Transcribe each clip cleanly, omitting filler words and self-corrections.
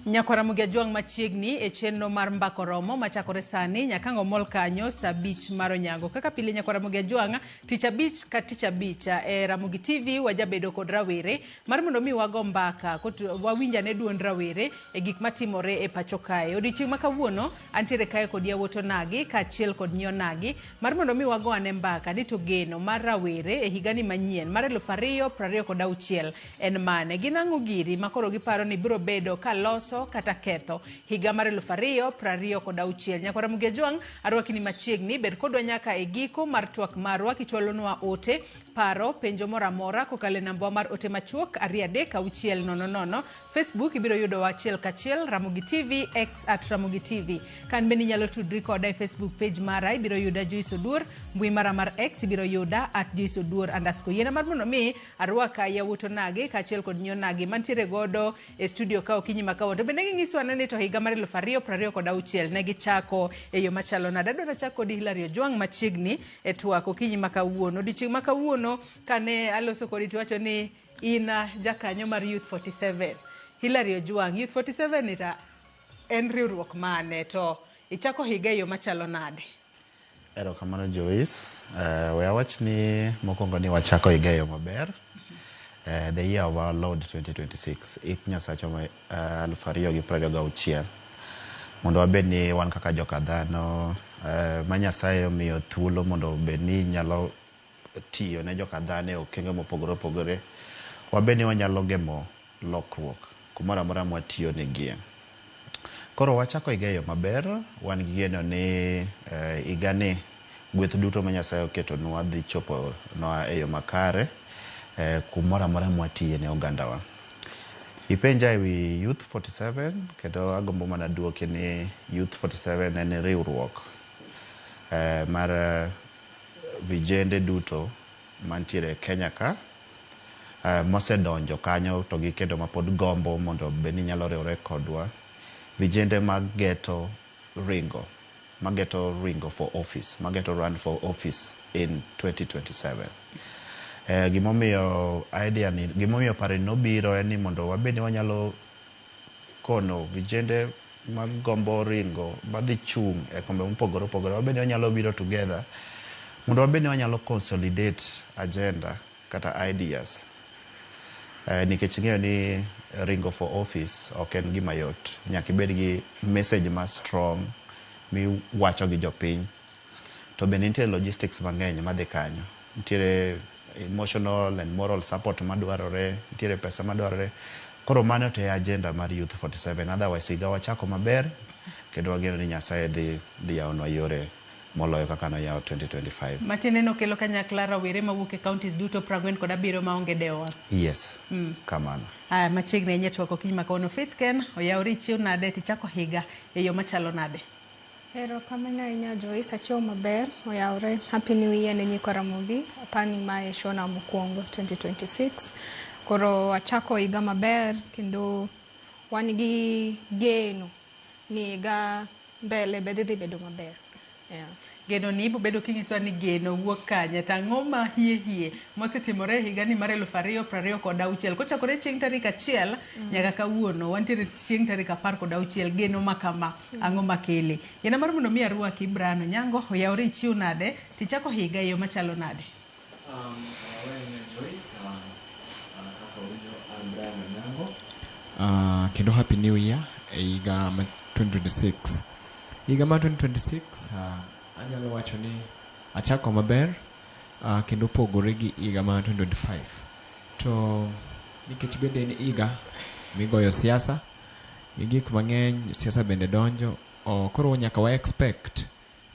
Nyakwar Ramogi Ajwang' machiegni e chenro mar Mbaka Oromo machakore sani nyaka ang' omol kanyo saa abich mar onyango. Kaka pile Nyakwar Ramogi Ajwang' tich abich ka tich abich e Ramogi TV wajabedo kod rawere mar mondo mi wago mbaka wawinj ane duond rawere e gik matimore e pacho kae. Odiochieng' ma kawuono antiere kae kod yawuot onagi kaachiel kod nyi onagi mar mondo mi wago ane mbaka ni to geno mar rawere e higani manyien mar 2026 en mane. Gin ang'o giri ma koro giparo ni biro bedo ka loso kata ketho higa mar 2026. Nyakwar Ramogi Ajwang' arwaki ni machiegni, bed kodwa nyaka e giko mar twak marwa kichwalonwa ote, paro, penjo moro amora kokalo e namba wa mar ote machuok 23600. Facebook ibiro yudowa achiel kachiel Ramogi TV, X at Ramogi TV. Kan bende inyalo tudri koda e Facebook page mara, ibiro yuda Joyce Oduor, mbui mara mar X ibiro yuda at Joyce Oduor underscore. Yiena mar mondo mi arwaka yawuot onagi kaachiel kod nyi onagi mantiere godo e studio ka okinyi ma kawuono. To bende ging'iso ane ni to higa mar 2026 ne gichako e yo machalo nade. Adwaro achak kodi Hilary Ojwang' machiegni e twak okinyi ma kawuono. Odiochieng' ma kawuono kane aloso kodi tiwacho ni in jakanyo mar Youth 47. Hilary Ojwang', Youth 47 ni ta en riwruok mane to ichako higa e yo machalo nade? Erokamano Joyce. We awach ni mokwongo ni wachako higa e yo maber. The year of our Lord 2026, ik Nyasachwa ma 2026. Mondo wabed ni wan kaka joka dhano ma Nyasaye omiyo thuolo mondo obed ni nyalo tiyo ne joka dhano e okenge mopogore opogore, wabed ni wanyalo gemo lokruok kumoro amora mwatiyo negie. Koro wachako higa e yo maber, wan gi geno ni higani gweth duto ma Nyasaye oketonwa dhi choponwa e yo makare kumoro amora mwatiye ne ogandawa. Ipenja e wi Youth 47 kendo agombo mana duoki ni Youth 47 en riwruok mar vijende duto mantiere e Kenya ka mosedonjo kanyo to gi kendo mapod gombo mondo bed ni nyalo riwre kodwa. Vijende mageto ringo, mageto ringo for office, mageto run for office in 2027. Gimomiyo idea ni, gimomiyo paro ni nobiro en ni mondo wabed ni wanyalo kono vijende magombo ringo madhi chung' e kombe mopogore opogore, wabed ni wanyalo biro together mondo wabed ni wanyalo consolidate agenda kata ideas. Nikech ing'eyo ni ringo for office ok en gima yot. Nyaka ibed gi message ma strong miwacho gi jopiny. To bende nitie logistics mang'eny madhi kanyo. Nitiere emotional and moral support madwarore, nitiere pesa madwarore. Koro mano to e agenda mar Youth 47. Otherwise higa wachako maber kendo wageno ni Nyasaye dhi yawonwa yore moloyo kaka noyawo 2025. Matiende nokelo kanyakla rawere mawuok e counties duto 47 maonge dewo. Yes, kamano. Aya, machiegni ahinya twak okinyi ma kawuono. Faith Ken, oyawore ichiew nade tichako higa e yo machalo nade? Erokamano ahinya Joyce, achiew maber, oyawre. Happy New Year ne nyikwa Ramogi. Apani mae show na mokwongo 2026. Koro achako higa maber kendo wan gi geno ni higa mbele be dhi bedo maber. Yeah. Geno ni ibo bedo kinyisowa ni geno wuok kanye to ang'o ma hie hie mosetimore e higani mar 2026 kochakore chieng' tarik 1 nyaka kawuono wantiere chieng' tarik 16 geno ma kama ang'o makele. Yiena mar mondo mi arwaki Brian Onyango oyawre ichiw nade tichako higa e yo machalo nade? Joyce, kaka uwinjo an Brian Onyango. Kendo Happy New Year e higa ma 2026. Higa mar 2026 anyalo wacho ni achako maber kendo opogore gi higa mar 2025. To nikech bende en higa migoyo siasa, gi gik mang'eny, siasa bende donjo, koro nyaka wa expect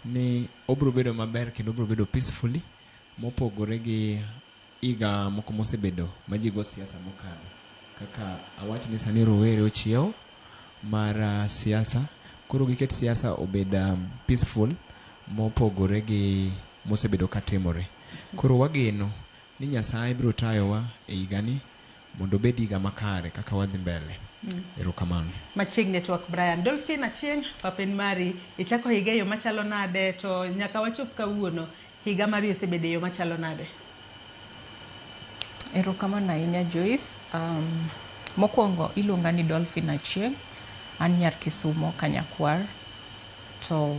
ni obiro bedo maber kendo obiro bedo peacefully mopogore gi higa moko mosebedo ma ji go siasa mokadho. Kaka awach ni sani rowere ochiew mar siasa, koro giket siasa obed peaceful mopogore gi mosebedo katimore. Koro wageno ni Nyasaye biro tayowa e higani mondo obed higa makare kaka wadhi mbele. Erokamano. Machiegni e twak Brian. Dolphin Achieng', pap en mari. Ichako higa e yo machalo nade to nyaka wachop kawuono higa mari osebedo e yo machalo nade? Erokamano ahinya Joyce. Mokwongo iluonga ni Dolphin Achieng'. An nyar Kisumo Kanyakwar. To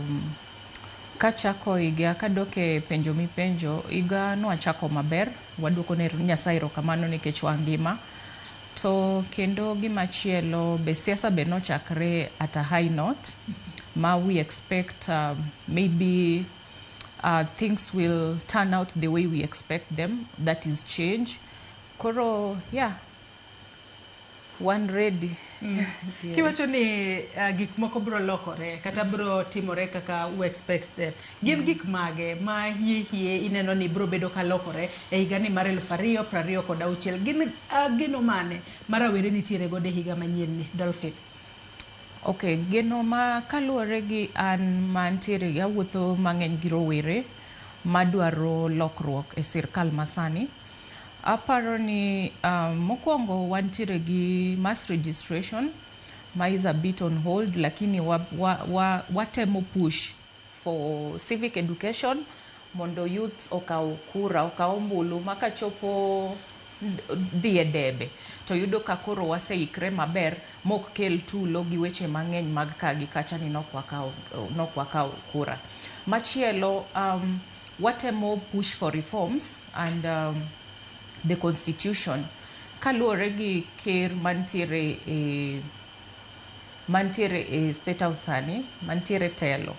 kachako higa kadok e penjo mipenjo, higa nwachako maber, waduoko ne Nyasaye erokamano nikech wangima. To kendo gimachielo be siasa be nochakre at a high note ma we expect maybe things will turn out the way we expect them, that is change. Koro yeah, wan ready. Yeah. Kiwacho ni gik moko biro lokore kata biro timore kaka we expect them. Gin gik mage ma hie hie ineno ni biro bedo ka lokore e higani mar 2026? Gin geno mane ma rawere nitiere godo e higa manyien ni, Dolphin? Okay, geno ma kaluwore gi an mantiere awuotho mang'eny gi rowere madwaro lokruok e sirkal masani. Aparo ni mokwongo wantiere gi mass registration ma is a bit on hold, lakini watemo push for civic education mondo youths okaw kura, okaw ombulu ma kachopo dhi e debe to yudo ka koro waseikre maber mok kel tulo gi weche mang'eny mag ka gi kacha ni nok wakaw kura. Machielo, watemo push for reforms and the constitution kaluwore gi ker mantiere e State House sani, mantiere telo.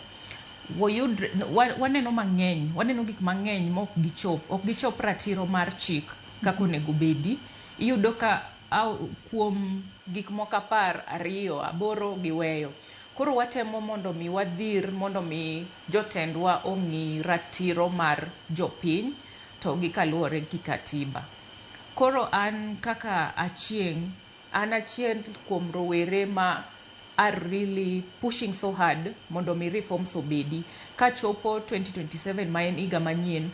Waneno mang'eny, waneno gik mang'eny mok gichop, ok gichop ratiro mar chik kaka onego bedi. Iyudo ka au, kuom gik moko 12, 8 giweyo. Koro watemo mondo mi wadhir mondo mi jotendwa ong'i ratiro mar jopiny to gi kaluwore gi katiba. Koro an kaka Achieng', an achiel kuom rowere ma are really pushing so hard mondo mi reforms obedi. Kachopo 2027 ma en higa manyien,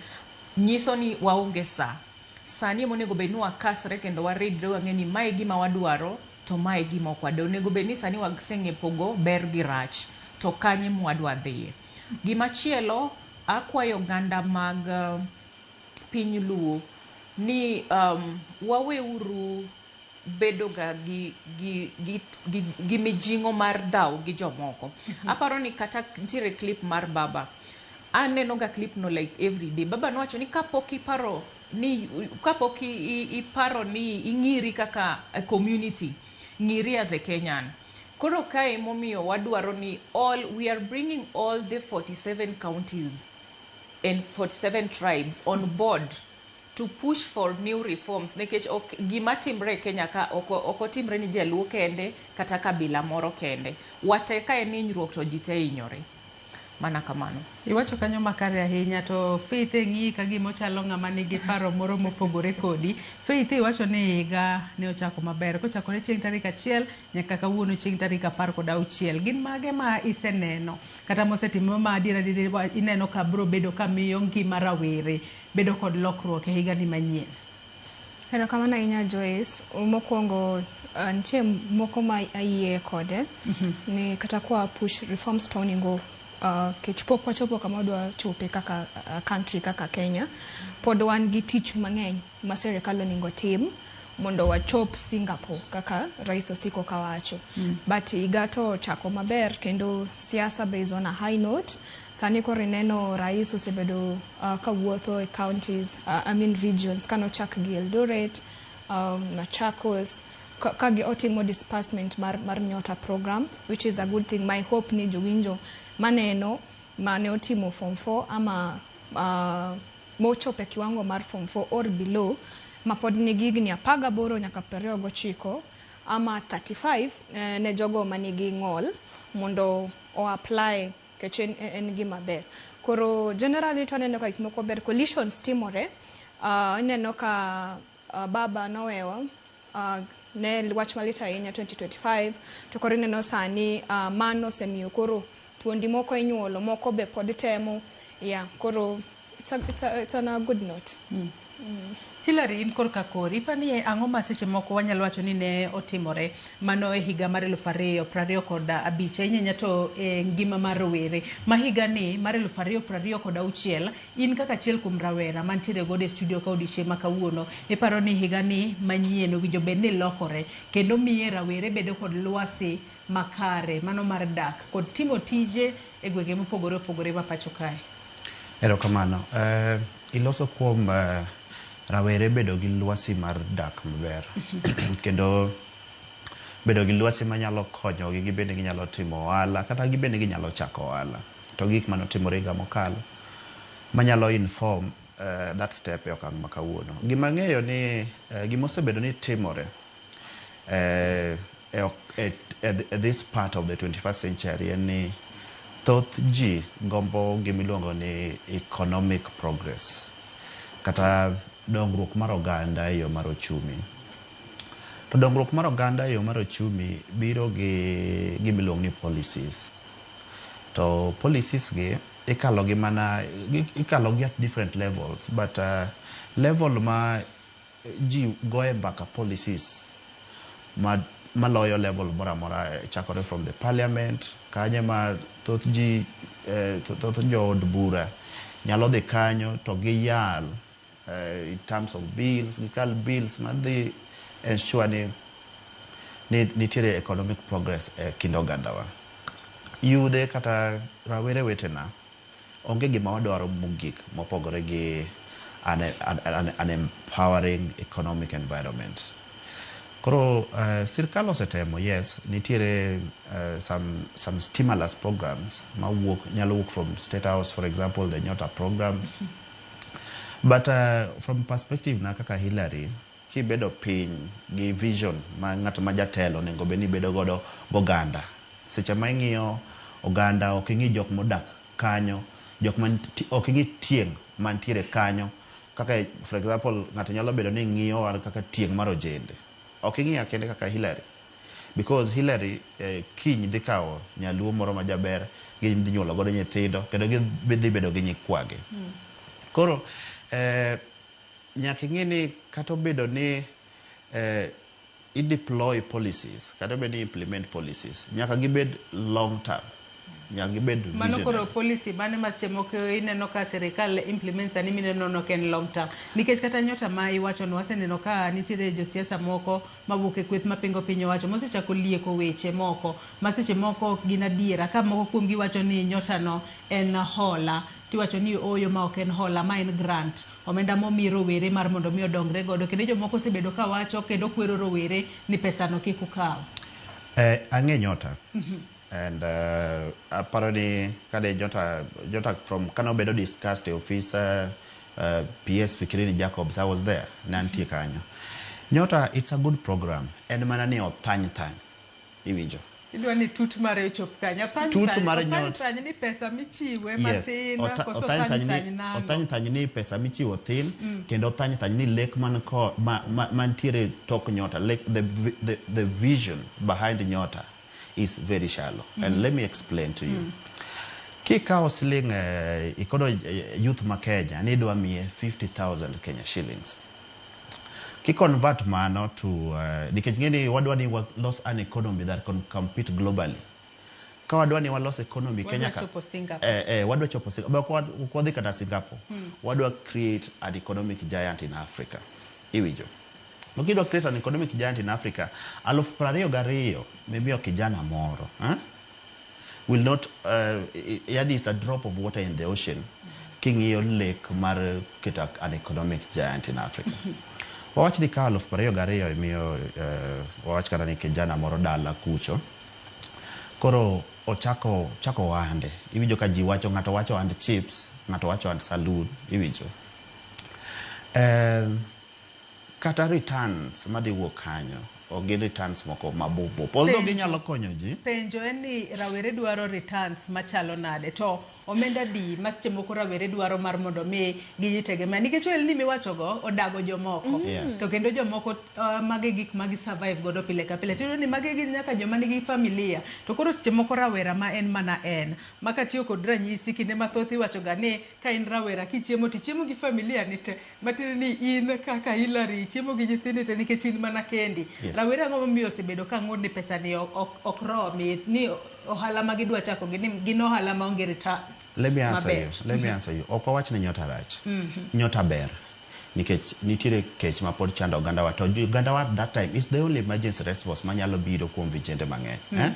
nyiso ni waonge sa. Sani ema onego bed ni wakasre kendo waridre wang'e ni mae gima wadwaro to mae gima ok wadwar. Onego bed ni sani waseng'e pogo ber gi rach to kanye mwadwa dhiye. Gimachielo, akwayo oganda mag piny Luo ni waweuru bedo ga gi mijing'o mar dhaw gi jomoko. Aparo ni kata nitiere clip mar baba. Aneno ga clip no like every day. Baba nowacho ni kapok iparo ni ing'iri kaka a community, ng'iri as a Kenyan. Koro kae momiyo wadwaro ni all we are bringing all the 47 counties and 47 tribes on board to push for new reforms, nikech ok gima timre e Kenya ka ok otimre ni jaluo kende kata kabila moro kende. Wate ka en hinyruok to ji te hinyore. Mana kamano. Iwacho kanyo makare ahinya. To Faith e ng'iyi ka gima ochalo ng'ama nigi paro moro mopogore kodi. Faith, iwacho ni higa ne ochako maber kochakore chieng' tarik 1 nyaka kawuono chieng' tarik 16. Gin mage ma iseneno kata mosetimore ma adier adier ineno ka biro bedo ka miyo ngima rawere bedo kod lokruok e higani manyien? Erokamano ahinya, Joyce. Mokwongo nitie moko ma ayie kode ni kata kwa push reforms to onego kech pok wachopo kama wadwa chope kaka country kaka Kenya. Pod wan gi tich mang'eny ma sirikal onego tim mondo wachop Singapore kaka rais osiko kawacho. But higa to ochako maber kendo siasa be is on a high note. Sani koro ineno rais osebedo kawuotho e counties, I mean regions, kanochak gi Eldoret, Machakos, ka gi otimo disbursement mar Nyota program, which is a good thing. My hope ni jowinjo maneno mane otimo form 4 ama mochopo e kiwango mar form 4 or below ma pod nigi higni 18 nyaka 29 ama 35 ne jogo manigi ng'ol mondo o apply nikech en gima ber. Koro generally to aneno ka gik moko ber, coalitions timore. Ineno ka baba nowewa ne wach malit ahinya 2025, to koro ineno sani mano osemiyo koro thuondi moko inyuolo, moko be pod temo. Yeah, koro it's on a good note. Hillary, in korka kori, ipani ang'o ma seche moko wanyalo wacho ni ne otimore mano e higa mar 2025, ahinya ahinya to e ngima mar rowere ma higa ni mar 2026? In kaka achiel kuom rawera mantiere godo e studio ka odiochieng' ma kawuono, iparo ni higa ni manyien owinjo bed ni lokore kendo miye rawere bedo kod lwasi makare mano mar dak kod timo tije e gwenge mopogore opogore ma pacho kae? Erokamano. Iloso kuom rawere bedo gi lwasi mar dak maber kendo bedo gi lwasi manyalo konyogi gibende ginyalo timo ohala kata gibende ginyalo chako ohala. To gik manotimore higa mokalo manyalo inform that step e okang' ma kawuono. Gima ang'eyo ni gimosebedo ni timore e this part of the 21st century en ni thoth ji gombo gimiluongo ni economic progress kata dongruok mar oganda e yo mar ochumi. To dongruok mar oganda e yo mar ochumi biro gi gimiluongo ni policies. To policies gi ikalo gi mana ikalo gi at different levels, but level ma ji goye mbaka policies ma maloyo level moro amora chakore from the parliament kanye ma thoth ji, thoth jood bura nyalo dhi kanyo to giyal in terms of bills, gikal bills madhi ensure ni nitiere economic progress e kind ogandawa. Yudhe kata rawere wetena, onge gima wadwaro mogik mopogore gi an empowering economic environment. Koro sirkal osetemo, yes, nitiere some stimulus programs mawuok, nyalo wuok from State House, for example, the Nyota program. But from perspective na kaka Hillary, kibedo piny gi vision ma ng'at ma jatelo onego bed ni bedo godo goganda. Seche ma ing'iyo oganda, ok ing'i jok modak kanyo, jok man, ok ing'i tieng' mantiere kanyo. Kaka, for example, ng'ato nyalo bedo ni ng'iyo wan kaka tieng' mar ojende. Ok ing'iya kende kaka Hillary. Because Hillary kiny dhi kawo nyaluo moro ma jaber, gidhi nyuolo godo nyithindo, kendo gidhi bedo gi nyikwagi. Koro, nyaka ing'e ni kata obedo ni i deploy policies, kata obedo ni implement policies, nyaka gibed long term, nyaka gibed Mano koro visionary. Policy mane ma seche moko ineno ka sirikal implement sani mineno nok en long term? Nikech kata Nyota ma iwacho no, waseneno ka nitiere josiasa moko mawuok e kweth mapingo piny owacho mosechako lieko weche moko ma seche moko ok gin adiera, ka moko kuomgi wacho ni Nyota no en hola, tiwacho ni ooyo, ma ok en hola, ma en grant, omenda momi rowere mar mondo mi odongre godo. Kendo jomoko osebedo ka wacho kendo kwero rowere ni pesa no kik ukaw. Ang'e Nyota. And aparo ni kane Nyota from kane obedo discussed e office PS Fikirini Jacobs, I was there, ne antie kanyo. Nyota, it's a good program. En mana ni othany thany. Iwinjo? Idwa ni tut mare ochop kanye? Othany Tut thany- mar othany Nyota. thany ni pesa michiwe matin koso othany othany thany thany ni nang'o? Othany thany ni pesa michiwo thin kendo othany thany ni lek man ko ma mantiere tok Nyota, lek, the vision behind Nyota is very shallow. And let me explain to you. Kikawo siling ikono youth ma Kenya ni idwa miye 50,000 Kenya shillings. Ki convert mano to nikech ng'eni wadwa ni walos an economy that can compete globally. Ka wadwa ni walos economy Wadwa Kenya ka chopo Singapore. Wadwa chopo Singapore. Ok wadhi kata Singapore. Wadwa create an economic giant in Africa. Iwinjo? To kidwa create an economic giant in Africa, 22,000 mimiyo kijana moro, eh? Will not, yani it's a drop of water in the ocean king'iyo lek mar keto an economic giant in Africa. Wawach ni ka 22,000 imiyo, wawach kata ni kijana moro dala kucho, koro ochako chako ohande. Iwinjo ka ji wacho, ng'ato wacho ohand chips, ng'ato wacho ohand saloon, iwinjo? Kata returns madhi wuok kanyo ok gin returns moko mabup bup, although Penjo. Ginyalo konyo ji. Penjo en ni rawere dwaro returns machalo nade? To Omenda di ma seche moko rawere dwaro mar mondo mi gijitegemea nikech ohelni miwachogo odago jomoko. To kendo jomoko mage gik ma gi survive godo pile ka pile. Tiyudo ni magi gin nyaka joma nigi familia. To koro seche moko rawera ma en mana en. Ma katiyo kod ranyisi kinde mathoth iwacho ga ni ka in rawera kichiemo tichiemo gi familia ni te. Matiende ni in kaka Hillary ichiemo gi nyithindi te nikech in mana kendi. Rawere ang'o momiyo osebedo ka ng'ur ni pesa ni ok romi ni ohala ma gidwa chako gin ohala maonge returns. Let me answer maber. you. Let me answer you. Ok wawach ni nyota rach. Nyota ber. Nikech nitiere kech ma pod chando oganda wa to oganda wa at that time is the only emergency response manyalo biro kuom vijende mang'eny. Eh?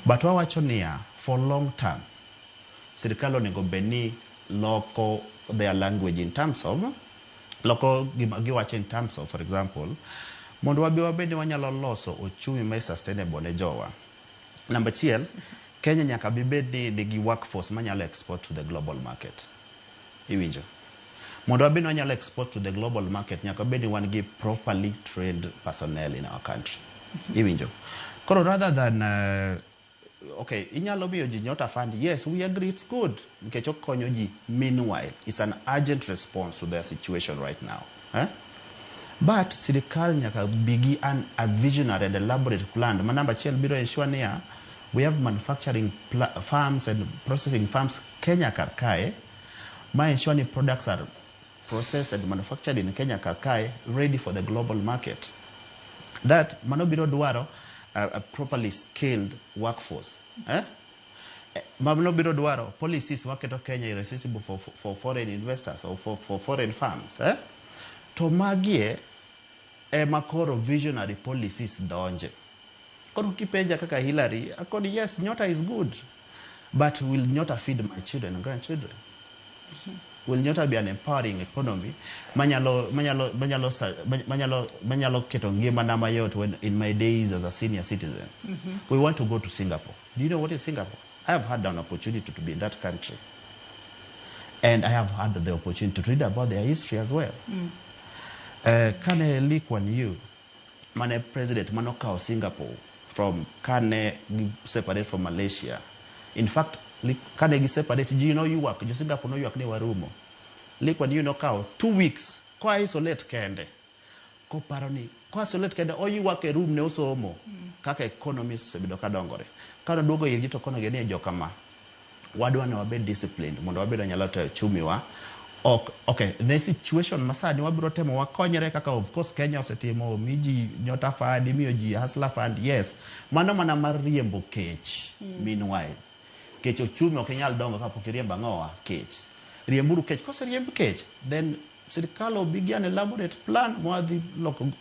But wawacho niya, for long term, sirikal onego bed ni loko their language in terms of loko gima giwacho in terms of, for example, mondo wabi wabed ni wanyalo loso ochumi ma sustainable ne jowa. Number achiel, Kenya nyaka bibed ni nigi workforce manyalo export to the global market. Iwinjo? Mondo wabed ni wanyalo export to the global market, nyaka wabed ni wan gi properly trained personnel in our country. Iwinjo? Koro rather than okay, inyalo miyo ji Nyota Fund, yes, we agree it's good. Nikech okonyo ji meanwhile. It's an urgent response to their situation right now. Eh? But sirikal nyaka bigi a visionary and elaborate plan. Ma namba achiel biro ensure niya, we have manufacturing farms and processing farms Kenya kar kae, ma ensure ni products are processed and manufactured in Kenya kar kae, ready for the global market. That mano biro dwaro a properly skilled workforce. Eh? Mano biro dwaro policies waketo Kenya irresistible for foreign investors or for foreign firms. Eh? To magie ema koro visionary policies donje. Koro kipenja kaka Hillary, akoni yes, Nyota is good. But will Nyota feed my children and grandchildren? Will Nyota be an empowering economy manyalo keto ngimana mayot when in my days as a senior citizen? We want to go to Singapore. Do you know what is Singapore? I have had an opportunity to be in that country. And I have had the opportunity to read about their history as well. Kane Lee Kuan Yew, mane president manokawo Singapore from kane gi separate from Malaysia. In fact, kane gi separate, ji noywak, jo Singapore noywak ni warumo. Lee Kuan Yew nokawo 2 weeks ko isolate kende. Koparo ni ko isolate kende oywak e room ne osomo kaka economist osebedo ka dongore. Kane oduogo irgi to konogi ni jokama wadwa ni wabed disciplined mondo wabed wanyalo tayo uchumi wa ok okay the situation masani wabiro temo wakonyre kaka of course Kenya osetimo mi ji Nyota Fund, imiyo ji Hustler Fund, yes, mano mana mar riembo kech. Meanwhile kech ochumi ok inyal dongo kapok iriembo ang'owa kech. Riemburu kech, koseriemb kech then sirikal obi gi an elaborate plan mwadhi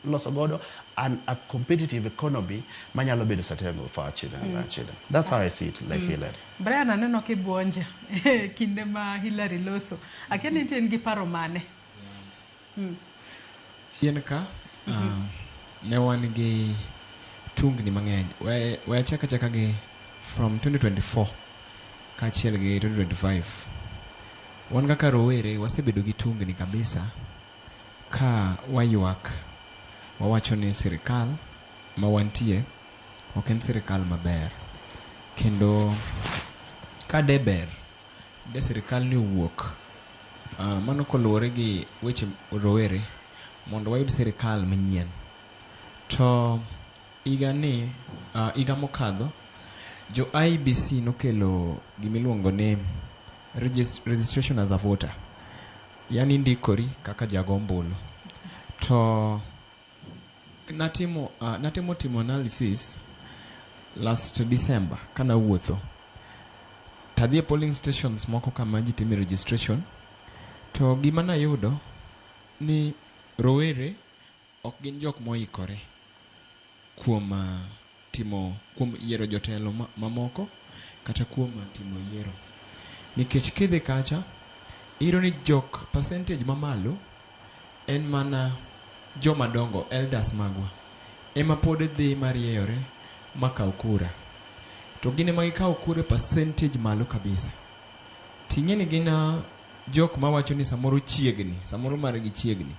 loso godo a competitive economy manyalo bedo sustainable for our children and grandchildren. That's how I see it, like Hillary. Brian, aneno kibuonja kinde ma Hillary loso. Akia ni nitie gi paro mane? Chien ka ne wan gi tungni mang'eny. We achak achaka gi from 2024 kaachiel gi 2025. Wan kaka rowere wasebedo gi tungni kabisa ka waywak wawacho ni sirikal ma wantie ok en sirikal maber kendo ka de ber de sirikal ni owuok mano koluwore gi weche rowere mondo wayud sirikal manyien to higa ni higa mokadho jo IEBC nokelo gimiluongo ni registration as a voter, yani indikori kaka jago ombulu. To natimo timo analysis last December kanawuotho tadhi e polling stations moko kama ji time registration to gima nayudo ni rowere ok gin jok moikore kuom timo kuom yiero jotelo mamoko kata kuom timo yiero nikech kidhi kacha iyudo ni jok percentage mamalo en mana joma dongo, elders magwa ema pod dhi marieyore makaw kura to gin ema gikawo kura e percentage malo kabisa. Ting'e ni gin jok mawacho ni samoro chiegni samoro margi chiegni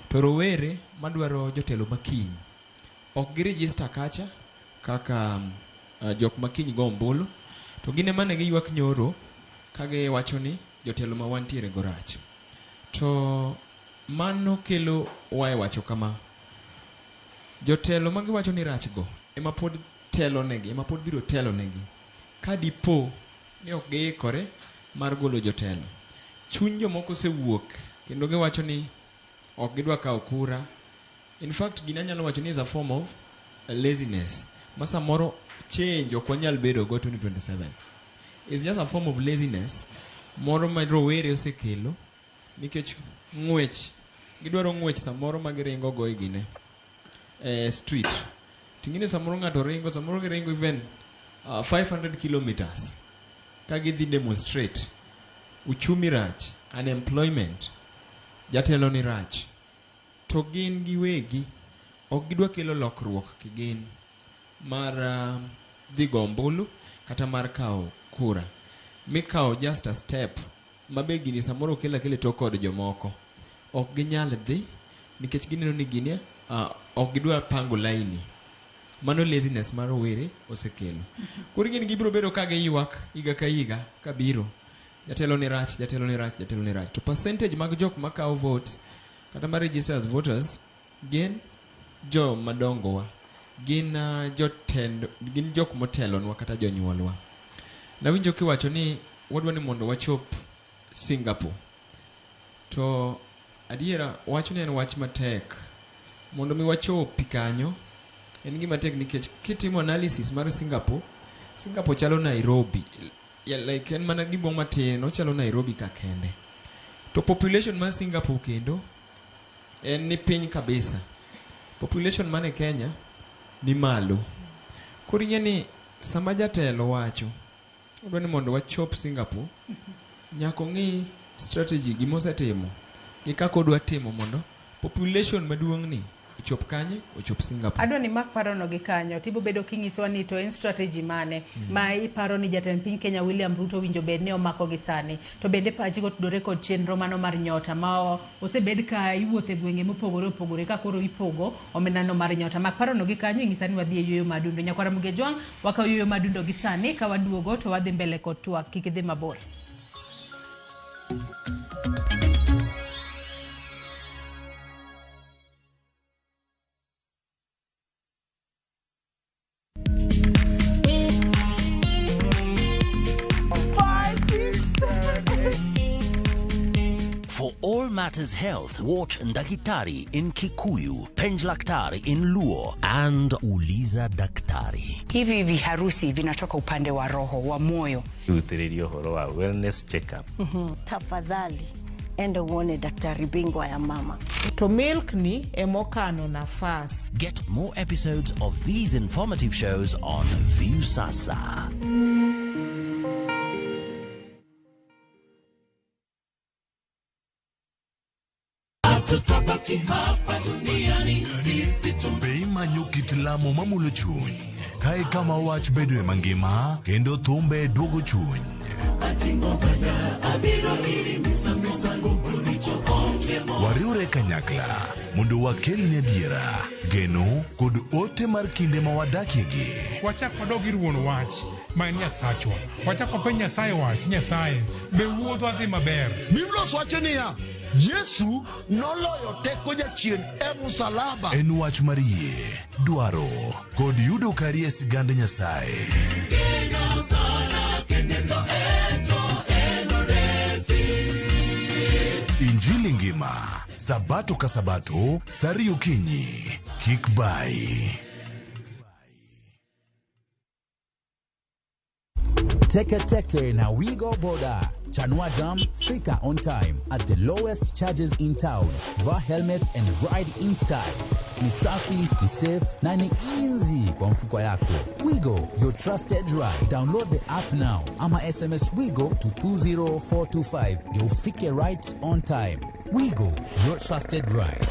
to rowere madwaro jotelo makiny ok giregister kacha kaka jok makiny go ombulu to gin ema ne giywak nyoro. ka giwacho ni jotelo ma wantiere go rach. To mano kelo wa e wacho kama. Jotelo ma giwacho ni rach go ema pod telo negi, ema pod biro telo negi. Ka dipo ni ok giikore mar golo jotelo. Chuny jomoko osewuok kendo giwacho ni ok gidwa kawo kura. In fact, gini anyalo wacho ni is a form of laziness. Ma samoro change ok wanyal bedo go 2027. It's just a form of laziness moro ma rowere osekelo nikech ng'wech gidwaro ng'wech samoro ma giringo go e gine e street ting'ine samoro ng'ato ringo samoro giringo even 500 kilometers ka gidhi demonstrate uchumi rach unemployment jatelo ni rach to gin giwegi ok gidwa kelo lokruok kigin mar dhi go ombulu kata mar kawo kura mikawo just a step mabe gini samoro okel akela e tok kod jomoko ok ginyal dhi nikech gineno ni gini ok gidwa pango laini mano laziness mar rowere osekelo koro gin gibiro bedo ka giywak higa ka higa kabiro jatelo ni rach jatelo ni rach jatelo ni rach to percentage mag jok makawo votes kata ma register as voters gin jo madongowa gin jotend gin jok motelonwa kata jonyuolwa nawinjo kiwacho ni wadwa ni mondo wachop Singapore to adiera wachni en wach matek mondo mi wachopi kanyo en gima tek nikech kitimo analysis mar Singapore Singapore chalo Nairobi yeah, like en mana gimoro matin ochalo Nairobi ka kende to population mar Singapore kendo en ni piny kabisa population man e Kenya ni malo koro ing'e ni sama jatelo wacho odwa ni mondo wachop Singapore nyaka ong'i strategy gimosetimo gi kaka odwa timo mondo population maduong' ni ochop kanye ochop Singapore Adwa ni mak parono gi kanyo tibo bedo kinyisowa ni to en strategy mane ma iparo ni jatend piny Kenya William Ruto winjo bed ni omako gi sani to bende pachi kotudore kod chenro mano mar nyota ma osebed ka iwuotho e gwenge mopogore opogore ka koro ipogo omendano mar nyota mak parono gi kanyo ing'isa ni wadhi e yueyo madundo nyakwara Muge Jwang' wakawo yueyo madundo gi sani ka waduogo to wadhi mbele kod twak kik idhi mabor. For all matters health, watch Ndakitari in Kikuyu, Penjlaktari in Luo, and Uliza Daktari. Hivi viharusi vinatoka upande wa roho wa moyo. Rutĩrĩria ũhoro wa wellness check-up. Tafadhali enda uone daktari bingwa ya mama. To milk ni emokano nafas. Get more episodes of these informative shows on Viusasa. Be imanyo kit lamo mamulo chuny kae kama wach bedoe mangima kendo thumbe duogo chuny wariwre kanyakla mondo wakelni adiera geno kod ote mar kinde ma wadakiegi wachak wadog ir wuon wach ma en Nyasachwa. Wachak wapenj Nyasaye wach, Nyasaye, be wuodhwa dhi maber? Biblos wacho niya, Yesu noloyo teko jachien e musalaba. En wach mar yie, dwaro kod yudo kari e sigand Nyasaye. Injili ngima, Sabato ka Sabato, saa ariyo okinyi. Kik bai. Teke Teke na Wigo Boda. Chanua Jam, fika on time at the lowest charges in town. Vaa helmet and ride in style. Ni safi, ni safe na ni easy kwa mfuko yako. Wigo, your trusted ride. Download the app now ama SMS Wigo to 20425 ndio ufike right on time. Wigo, your trusted ride.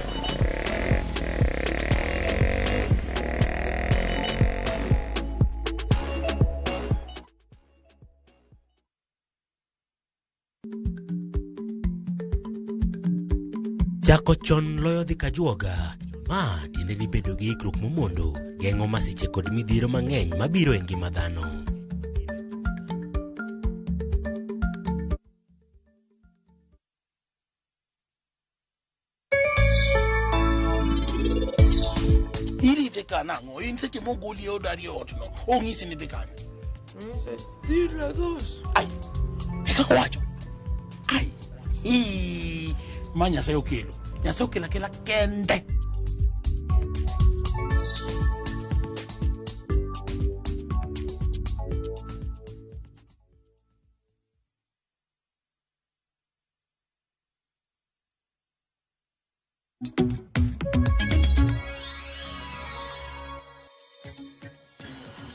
Chako chon loyo dhi kajuoga. Ma tiende ni bedo gi ikruok momondo geng'o masiche kod midhiero mang'eny mabiro e ngima dhano. seche mogoli e odari e ot no ong'isi ni dhi kanye ai e kaka owacho ai Ii, ma nyasaye okelo nyasaye okelo akela kende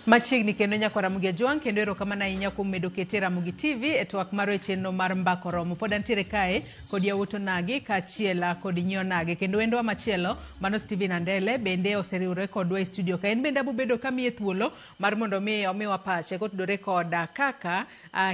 Machiegni kendo nyakwa Ramogi Ajwang' kendo erokamano ahinya kuom medo kete Ramogi TV e twak marwa e chenro mar Mbaka Oromo. Pod antiere kae kod yawuot onagi kaachiel kod nyi onagi kendo wendwa machielo mano Stephen Andele bende oseriwore kodwa e studio ka en bende abobedo kamiye thuolo mar mondo mi omiwa pache kotudore koda kaka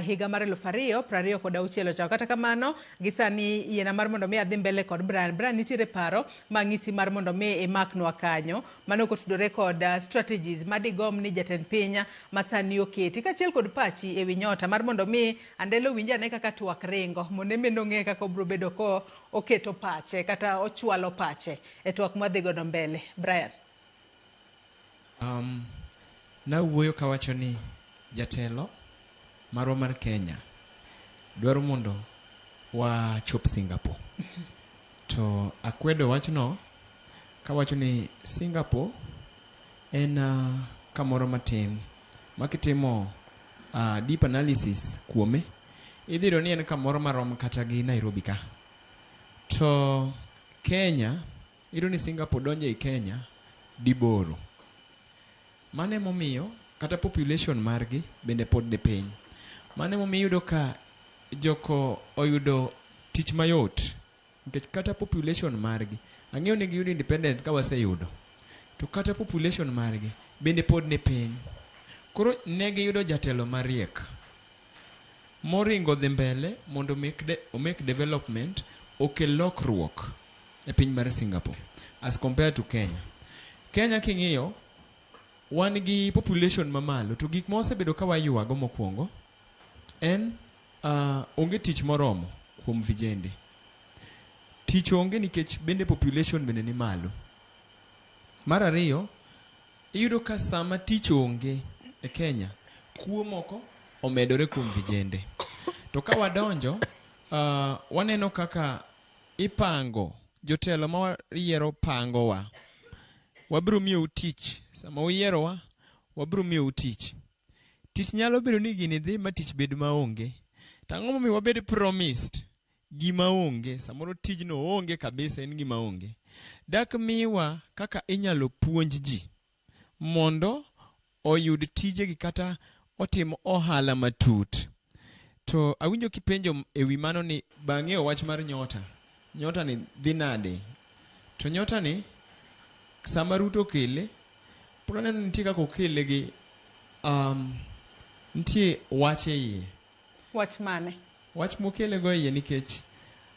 higa mar 2026 ochako. Kata kamano gi sani yiena mar mondo mi adhi mbele kod Brian. Brian nitiere paro mang'isi mar mondo mi imaknwa kanyo mano kotudore kod strategies madigom ni jatend piny masani oketi kaachiel kod pachi ewi nyota mar mondo mi Andelo owinj ane kaka twak ringo mondo en bende ong'e kaka obiro bedo ko oketo pache kata ochwalo pache e twak mwadhi godo mbele. Brian. Nawuoyo kawacho ni jatelo marwa mar Kenya dwaro mondo wachop Singapore. To akwedo wachno kawacho ni Singapore en kamoro matin ma kitimo deep analysis kuome idhi yudo ni en kamoro marom kata gi Nairobi ka. To Kenya iyudo ni Singapore donjo ei Kenya diboro. Mano emomiyo kata population margi bende pod ni piny. Mano emomiyo iyudo ka joko oyudo tich mayot nikech kata population margi ang'eyo ni giyudo independence ka waseyudo to kata population margi bende pod ni piny. Koro ne giyudo jatelo mariek moringo dhi mbele mondo omake development okel lokruok e piny mar Singapore as compared to Kenya. Kenya king'iyo wan gi population mamalo to gik ma wasebedo ka waywago mokwongo en onge tich moromo kuom vijende. Tich onge nikech bende population bende ni malo. Mar ariyo, iyudo ka sama tich onge e Kenya, kuo moko omedore kuom vijende. To ka wadonjo, waneno kaka ipango jotelo ma wayiero pangowa. Wabiro miyou tich. Sama uyierowa, wabiro miyou tich. Tich nyalo bedo ni gini dhi ma tich bed maonge. To ang'o momiyo wabed promised gima onge? Samoro tijno onge kabisa, en gima onge. Dak miwa kaka inyalo puonj ji mondo oyud tijegi kata otim ohala matut. To awinjo kipenjo ewi mano ni bang'eyo wach mar nyota. Nyota ni dhi nade? To nyota ni sama Ruto okele, pod aneno ni nitie kaka okele gi nitie wach e iye. Wach mane? Wach mokele go iye nikech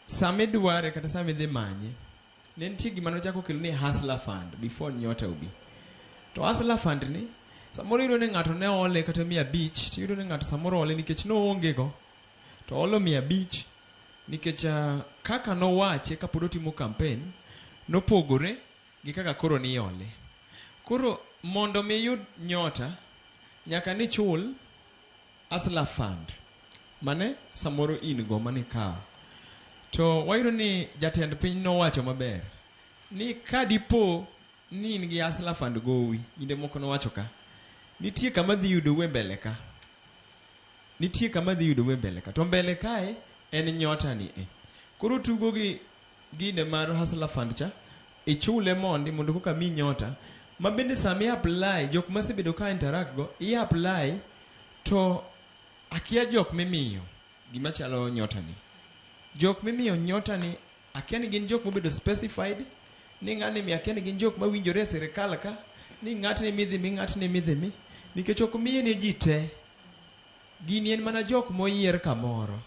sama idware kata sama idhi manye, ne nitie gima nochako kelo ni Hustler Fund before nyota obi. To Hustler Fund ni samoro iyudo ni ng'ato ne ole kata 500, to iyudo ni ng'ato samoro ole nikech noonge go. To olo 500 nikech kaka nowache kapod otimo campaign nopogore gi kaka koro niole. Koro mondo mi iyud nyota nyaka nichul Hustler Fund mane samoro in go mane ikawo. To wayudo ni jatend piny nowacho maber ni ka dipo ni in gi Hustler Fund gowi, kinde moko nowacho ka nitie kama dhi yudou e mbele ka. Nitie kama dhi yudou e mbele ka. To mbele kae en nyota ni e. Koro tugo gi gine mar Hustler Fund cha, ichule mondi mondo koka mi nyota. Ma bende sama i apply, jok masebedo ka interact go, i apply to akia jok mimiyo gima chalo nyota ni. Jok mimiyo nyota ni akia ni gin jok mobedo specified ni ng'ani mi akia ni gin jok mawinjore e sirikal ka, ni ng'atni midhi mi, ng'atni midhi mi, nikech ok miye ne ji te. Gini en mana jok moyier kamoro.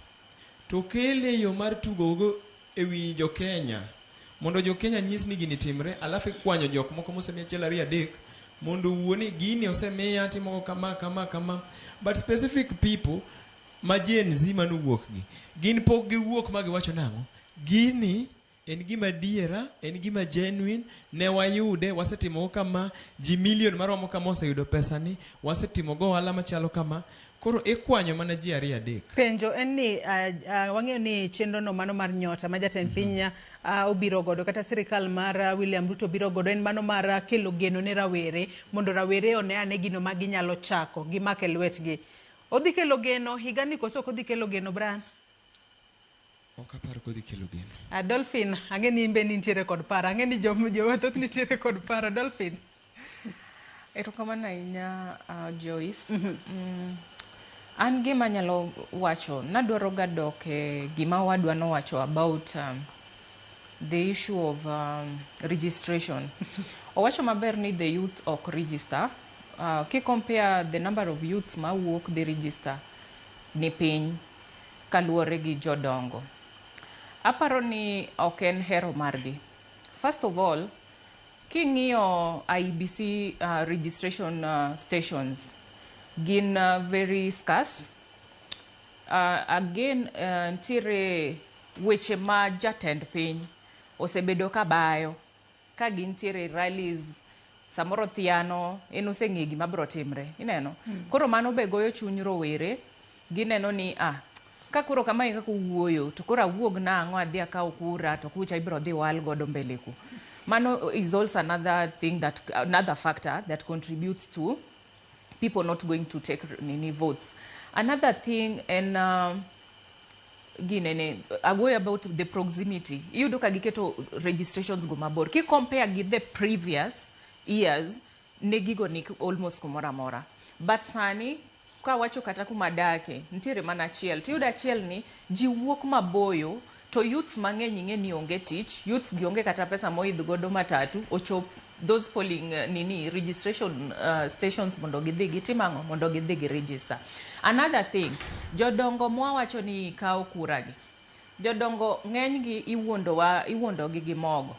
To kele yo mar tugo go ewi jo Kenya mondo jo Kenya nyis ni gini timre, alafu ikwanyo jok moko mosemiya 1 2 3 mondo owuo ni gini osemiya timo kama kama kama, but specific people ma Gen Z manowuok gi gin pok giwuok ma giwacho nang'o gini En gima adiera, en gima genuine, ne wayude, wasetimo kama, ji milion maromo kama oseyudo pesani, wasetimo go ohala machalo kama. Koro ikwanyo mana ji ariyo adek. Penjo en ni wang'eyo ni chenro no mano mar nyota ma jatend piny obiro godo kata sirikal mar William Ruto biro godo en mano mar kelo geno ne rawere mondo rawere one ane gino ma ginyalo chako gimak e lwetgi. Odhi kelo geno higani koso ok odhi kelo geno Brian? Ok apar kodhi kelo geno. Dolphin, ang'e ni in be nintiere kod paro. Ang'e ni joma thoth nitiere kod paro. Dolphin. Erokamano ahinya Joyce. An gima anyalo wacho, nadwaro ga dok e gima owadwa nowacho about the issue of registration. Owacho maber ni the youth ok register. Ki compare the number of youths mawuok dhi register ni piny kaluwore gi jodongo. Aparo ni ok en hero margi. First of all, king'iyo IEBC registration stations gin very scarce. Again, ntiere weche ma jatend piny osebedo ka bayo ka gintiere rallies samoro thiano en oseng'e gima biro timre ineno. Koro mano be goyo chuny rowere gineno ni ka koro kamae kaka owuoyo to koro awuog nang'o adhi akaw kura to kucha ibiro dhi wal godo mbele ku. Mano is also another thing that another factor that contributes to people not going to take nini votes. Another thing en ginene awuoyo about the proximity. Iyudo ka giketo registrations go mabor. Ki compare gi the previous years ne gigo ni almost kumoro amora. But sani kawacho kata kuma dake nitiere mana achiel. Tiyudo achiel ni ji wuok maboyo to youths mang'eny ing'e ni onge tich, youths gi onge kata pesa moidh godo matatu ochop those polling nini registration stations mondo gidhi gitim ang'o mondo gidhi gi register. Another thing, jodongo mwawacho ni kawo kura gi. Jodongo ng'eny gi iwuondowa iwuondogi gi mogo.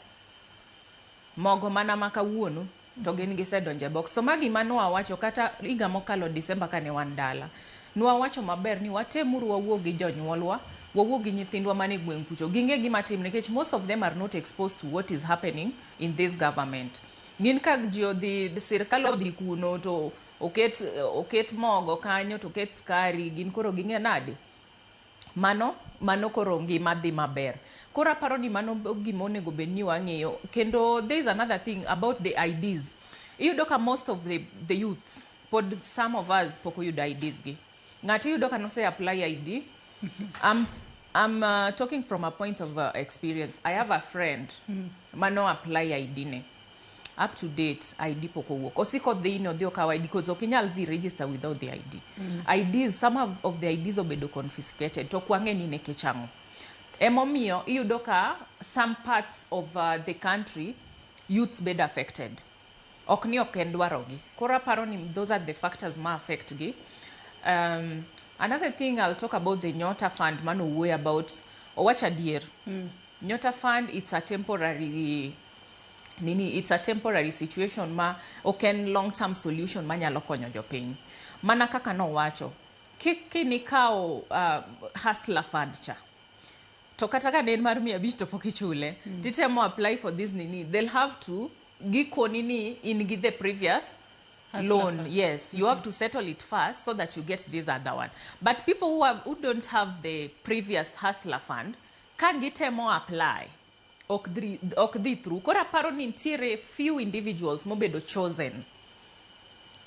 Mogo mana ma kawuono to gin gisedonjo e box. So magi ma nwawacho kata higa mokalo December kane wan dala. Nwawacho maber ni watemuru wawuo gi jonyuolwa, wawuo gi nyithindwa mane gweng' kucho. Ging'e gima timre nikech most of them are not exposed to what is happening in this government. Gin ka ji odhi, sirkal odhi kuno to oket mogo kanyo to oket skari, gin koro ging'e nade? Mano koro ngima dhi maber. Koro aparo ni mano gima onego bed ni wang'iyo. Kendo there is another thing about the IDs. Iyudo ka most of the youths, pod some of us pok oyudo IDs gi. Ng'ato iyudo ka nose apply ID. I'm talking from a point of experience. I have a friend mano apply ID ne. Up to date, ID pok owuok. Osiko dhi ni odhi okaw ID because ok inyal dhi register without the ID. IDs, some of the IDs obedo confiscated. To ok wang'e ni nikech ang'o. Emomiyo iyudo ka some parts of the country youths bed affected. Ok ni ok en dwarogi. Koro aparo ni those are the factors ma affect gi. Another thing I'll talk about the Nyota Fund mano wuoyo about owacho adier. Nyota Fund, it's a temporary nini, it's a temporary situation ma ok en long term solution manyalo konyo jopiny. Mana kaka nowacho, kinikawo Hustler Fund cha, to kata ka ne en mar 500 to pok ichule, titemo apply for this nini, they'll have to gikoni ni in gi the previous Hustler loan. Fund. Yes, you have to settle it first so that you get this other one. But people who don't have the previous Hustler Fund, ka gitemo apply, ok dhi through. Koro aparo ni nitiere few individuals mobedo chosen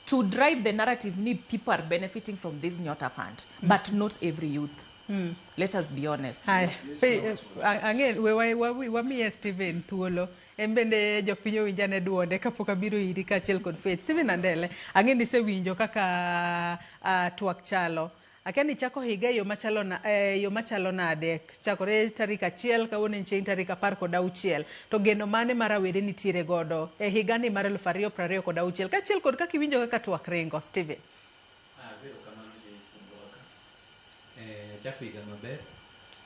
to drive the narrative ni people are benefiting from this Nyota Fund, but not every youth. Let us be honest. Haya, ang'e we wamiye Steven thuolo. En bende jopiny owinj ane duonde kapok abiro iri kaachiel kod Faith. Steven Andele, ang'e ni isewinjo kaka twak chalo. Akia ni chako higa e yo machalo nade, chakore tarik 1 kawuono en chieng' tarik 16. To geno mane ma rawere nitiere godo e higani mar 2026 kaachiel kod kaka iwinjo kaka twak ringo, Steven? Erokamano Joyce kuom rwaka. Achako higa maber.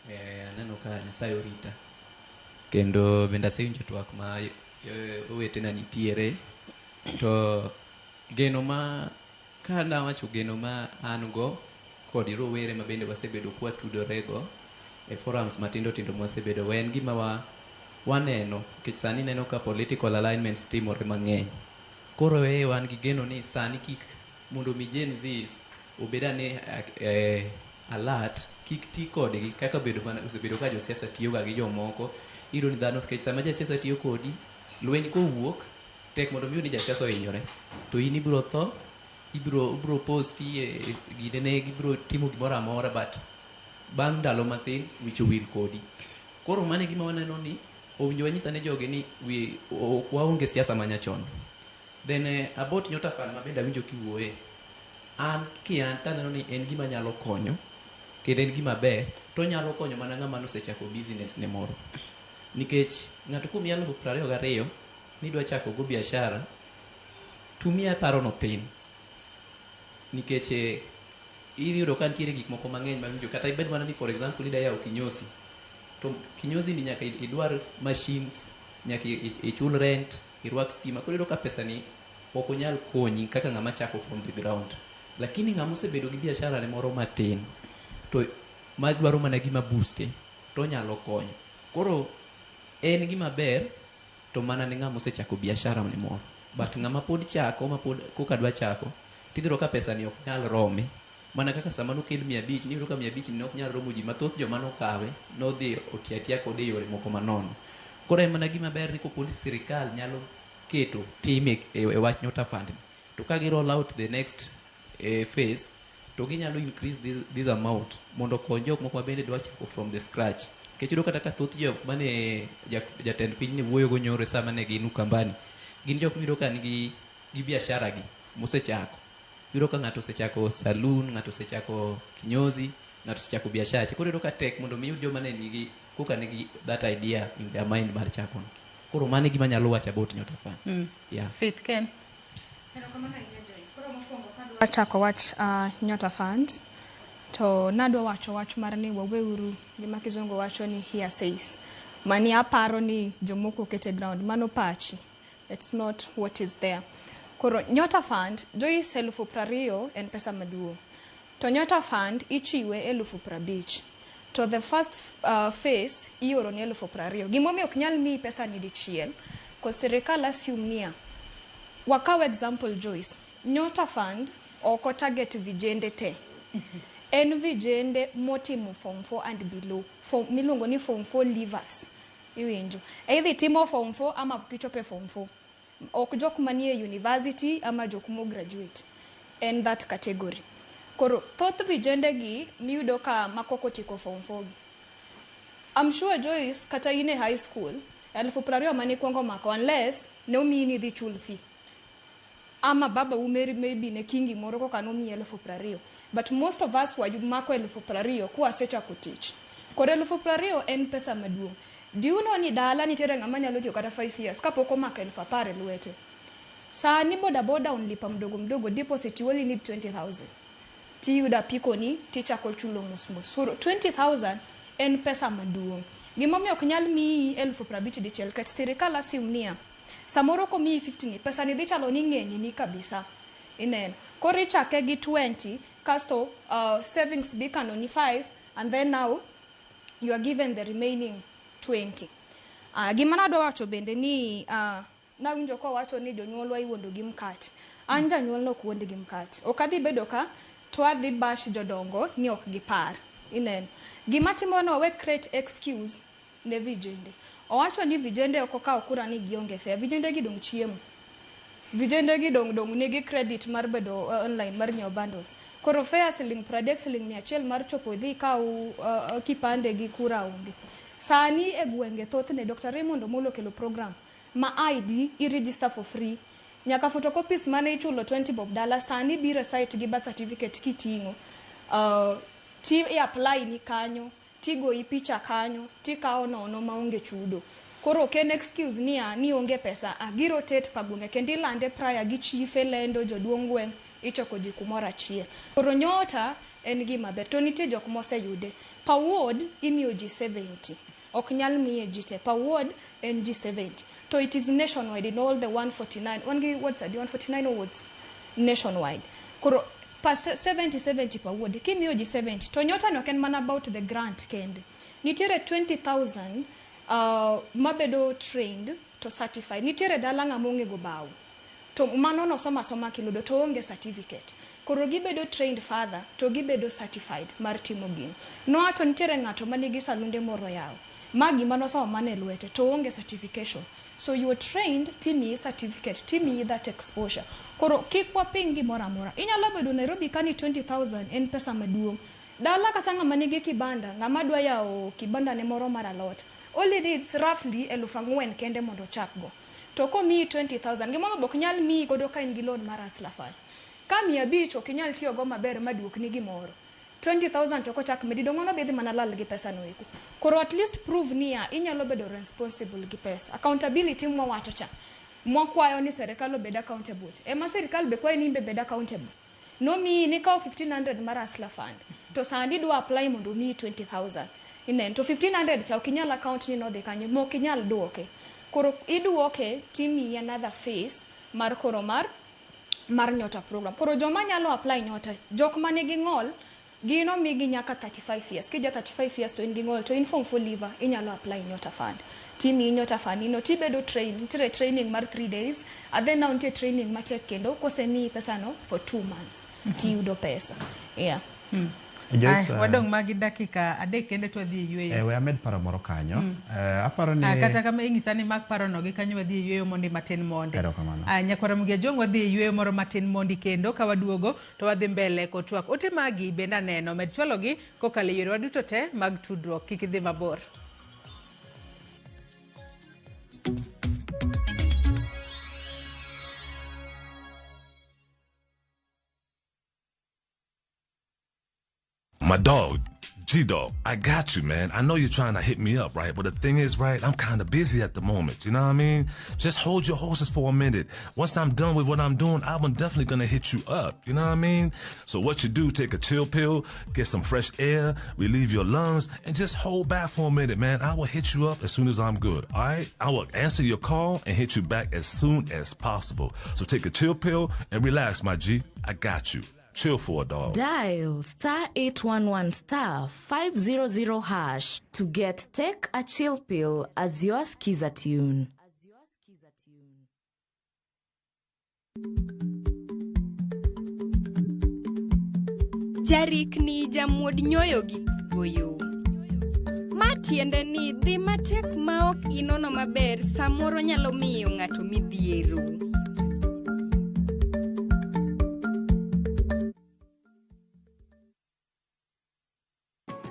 Aneno ka Nyasaye orita. Kendo bende asewinjo twak ma owetena nitiere. To geno ma ka nawacho geno ma an go kod rowere ma bende wasebedo kwatudore go e forums matindo tindo mwasebedo en gima Waneno, nikech sani ineno ka political alignments timore mang'eny. Koro e wan gi geno ni sani kik mondo mi Gen Zs obed ane alert, kik ti kodgi kaka bedo mana osebedo ka josiasa tiyoga gi jomoko. Iyudo ni dhano nikech sama jasiasa tiyo kodi, lweny kowuok, tek mondo mi ni jasiasa ohinyore. To in ibiro tho, ibiro posti e ginene, gibiro timo gimoro amora, but bang' ndalo mathin wich owil kodi. Koro mano e gima waneno ni owinjo wanyis ane jogi ni ok waonge siasa manyachon. Then about Nyota Fund ma bende awinjo kiwuoye, an kian taneno ni en gima nyalo konyo, kendo en gima ber, to onyalo konyo mana ng'ama nosechako business ne moro. Nikech ng'ato komiyi 22,000 ni idwa chako go biashara, tumia paro no thin. Nikech iyudo ka nitiere gik moko mang'eny mawinjo kata ibed mana ni, for example, ida yawo kinyosi, to kinyosi ni nyaka idwar machines, nyaka ichul rent, irwak stima. Koro iyudo ka pesa ni ok onyal konyi kaka ng'ama chako from the ground. Lakini ng'ama osebedo gi biashara ne moro matin to madwaro mana gima booste, to onyalo konyo. Koro en gima ber to mana ne ng'ama osechako biashara ne moro. But ng'ama pod chako, ma pod koka dwa chako, tidhi ka pesa ni ok nyal rome. Mana kaka sama nokel 500, niyudo ka 500 ni ok nyal romo ji mathoth. Joma nokawe nodhi otiyo atiya kode e yore moko manono. Koro en mana gima ber ni kopo ni sirikal nyalo keto tim e wach Nyota Fund ni, to ka gi roll out the next phase, to ginyalo increase this amount mondo okony jok moko ma bende dwa chako from the scratch. Nikech iyudo kata ka thoth jok mane jatend piny ni wuoyo go nyoro sama ne gin Ukambani, gin jok miyudo ka nigi gi biashara gi mosechako. Iyudo ka ng'ato osechako saloon, ng'ato osechako kinyozi, ng'ato osechako biashara. Koro iyudo ka tek mondo mi iyud joma ne nigi koka nigi that idea in their mind mar chako no. Koro mano e gima anyalo wacho about Nyota Fund. Yeah. Faith Ken. Achako wach Nyota Fund to nadwa wacho wach mar ni waweuru gima kizungu wacho ni hearsays. Mani aparo ni jomoko okete ground, mano pachi. It's not what is there. Koro Nyota Fund, Joyce, 20,000 en pesa maduong'. To Nyota Fund ichiwe 50,000. To the first phase ioro ni 20,000. Gimomiyo ok nyal miyi pesa ni dichiel, ko sirikal assume niya, wakaw example, Joyce, Nyota Fund ok target vijende te. En vijende motimo form 4 and below, form, miluongo ni form 4 leavers. Iwinjo. Either itimo form 4 ama kichopo e form 4. Ok jok manie university ama jok mo graduate. En that category. Koro thoth vijende gi miyudo ka makoko otieko form 4 gi. I'm sure, Joyce, kata in e high school, 20,000 mane ikwongo mako, unless ne omiyi ni idhi chul fee. Ama baba umeri maybe ne kingi moro koka nomiyi 20,000. But most of us wamako 20,000 kwasechako tich. Koro 20,000 en pesa maduong'. Do you know ni dala nitiere ng'ama nyalo tiyo kata 5 years kapok omako 10,000 e lwete? Sani boda boda unlipa mdogo mdogo, deposit you only need 20,000. Tiyudo apiko ni tichako chulo mos mos. Koro 20,000 en pesa maduong'. Gimomiyo ok nyal miyi 50,000 dichiel, nikech sirikal assume niya, samoro komiyi 50 ni, pesa ni dhi chalo ni ng'eny ni kabisa. Ineno. Koro ichake gi 20, kasto savings bi kano ni 5, and then now you are given the remaining 20. Gima nadwa wacho bende ni nawinjo kowacho ni jonyuolwa iwuondo gi mkate. An janyuol nok wuond gi mkate. Ok adhi bedo ka to adhi bash jodongo ni ok gipar. Ineno. Gima timo no we create excuse ne vijende. Owacho ni vijende ok okawo kura ni gionge fare. Vijende gi dong chiemo. Vijende gi dong dong nigi credit mar bedo online mar nyiewo bundles. Koro fare siling 30, siling 100 mar chopo idhi ikaw kipande gi kura onge. Sani e gwenge thothne Dr. Raymond Omolo okelo program ma ID i register for free. Nyaka photocopies mane ichulo 20 bob dala sani biro e site gi birth certificate kiting'o. Ti i apply ni kanyo, tigoyi picha kanyo, tikawo nono maonge chudo. Koro ok en excuse niya ni onge pesa, a gi rotate pa gwenge kendo ilande prior gi chife lendo, joduong' gweng' ichoko ji kumoro achiel. Koro Nyota en gima ber to nitie jok moseyude. Per ward imiyo ji 70. Ok nyal miye ji te. Per ward en ji 70. To it is nationwide in all the 149. Wan gi wards adi? 149 wards nationwide. Koro per 70 70 per ward. Kimiyo ji 70 to Nyota ni ok en mana about the grant kende. Nitiere 20,000 Mabedo trained to certified. Nitiere dala ng'ama ong'e go bao. To mano nosoma soma kiludo to onge certificate. Koro gibedo trained further to gibedo certified mar timo gini. Nowacho nitiere ng'ato manigi salunde moro yawo. Ma gima nosomo mana e lwete to onge certification. So you are trained timiyi certificate, timiyi that exposure. Koro kik waping gimoro amora. Inyalo bedo Nairobi kani 20,000 en pesa maduong'. Dala kata ng'ama nigi kibanda, ng'ama dwa yawo kibanda ne moro mar alot. All he needs roughly 4,000 kende mondo ochakgo. To komiyi 20,000, gimoro be ok nyal miyi godo ka in gi loan mar Hustler Fund. Ka 500 ok inyal tiyogo maber maduokni gimoro. 20,000 to kochak medi dong' mano bidhi mana lal gi pesa no eko. Koro at least prove niya inyalo bedo responsible gi pesa. Accountability mwawacho cha. Mwakwayo ni serikal obed accountable. Ema serikal be kwayo ni in be bed accountable. Nomiyi nikawo 1500 mar Hustler Fund. To sani idwa apply mondo omiyi 20,000. Ineno to 1500 cha ok inyal account ni nodhi kanye mok inyal duoke. Koro iduoke timiyi another phase mar koro mar Nyota program. Koro joma nyalo apply Nyota, jok manigi ng'ol, gin omigi nyaka 35 years. Kija 35 years to in gi ng'ol to in form 4 leaver, inyalo apply Nyota Fund. Timiyi Nyota Fund ino tibedo trained, nitiere training mar 3 days, and then now nitie training matek kendo kosemiyi pesa no for 2 months tiyudo pesa. Yeah. Joyce, Wadong' magi dakika 3 kende to wadhi e yweyo. We amed paro moro kanyo. Aparo ni Kata kama ing'isa ni mak parono gi kanyo wadhi e yweyo mondi matin mondi. Erokamano. Nyakwara Ramogi Ajwang' wadhi e yweyo moro matin mondi kendo ka waduogo to wadhi mbele kod twak. Ote magi bende aneno med chwalogi kokalo e yorewa duto te mag tudruok. Kik idhi mabor. My dog, G-Dog, I got you, man. I know you're trying to hit me up, right? But the thing is, right, I'm kind of busy at the moment. You know what I mean? Just hold your horses for a minute. Once I'm done with what I'm doing, I'm definitely going to hit you up. You know what I mean? So what you do, take a chill pill, get some fresh air, relieve your lungs, and just hold back for a minute, man. I will hit you up as soon as I'm good, all right? I will answer your call and hit you back as soon as possible. So take a chill pill and relax, my G. I got you. Chill for a dog. Dial star 811 star 500 hash to get Take a Chill Pill as your skiza tune. Jarikni jamuod nyoyo gi goyo. Ma tiende ni dhi matek ma ok inono maber samoro nyalo miyo ng'ato midhiero.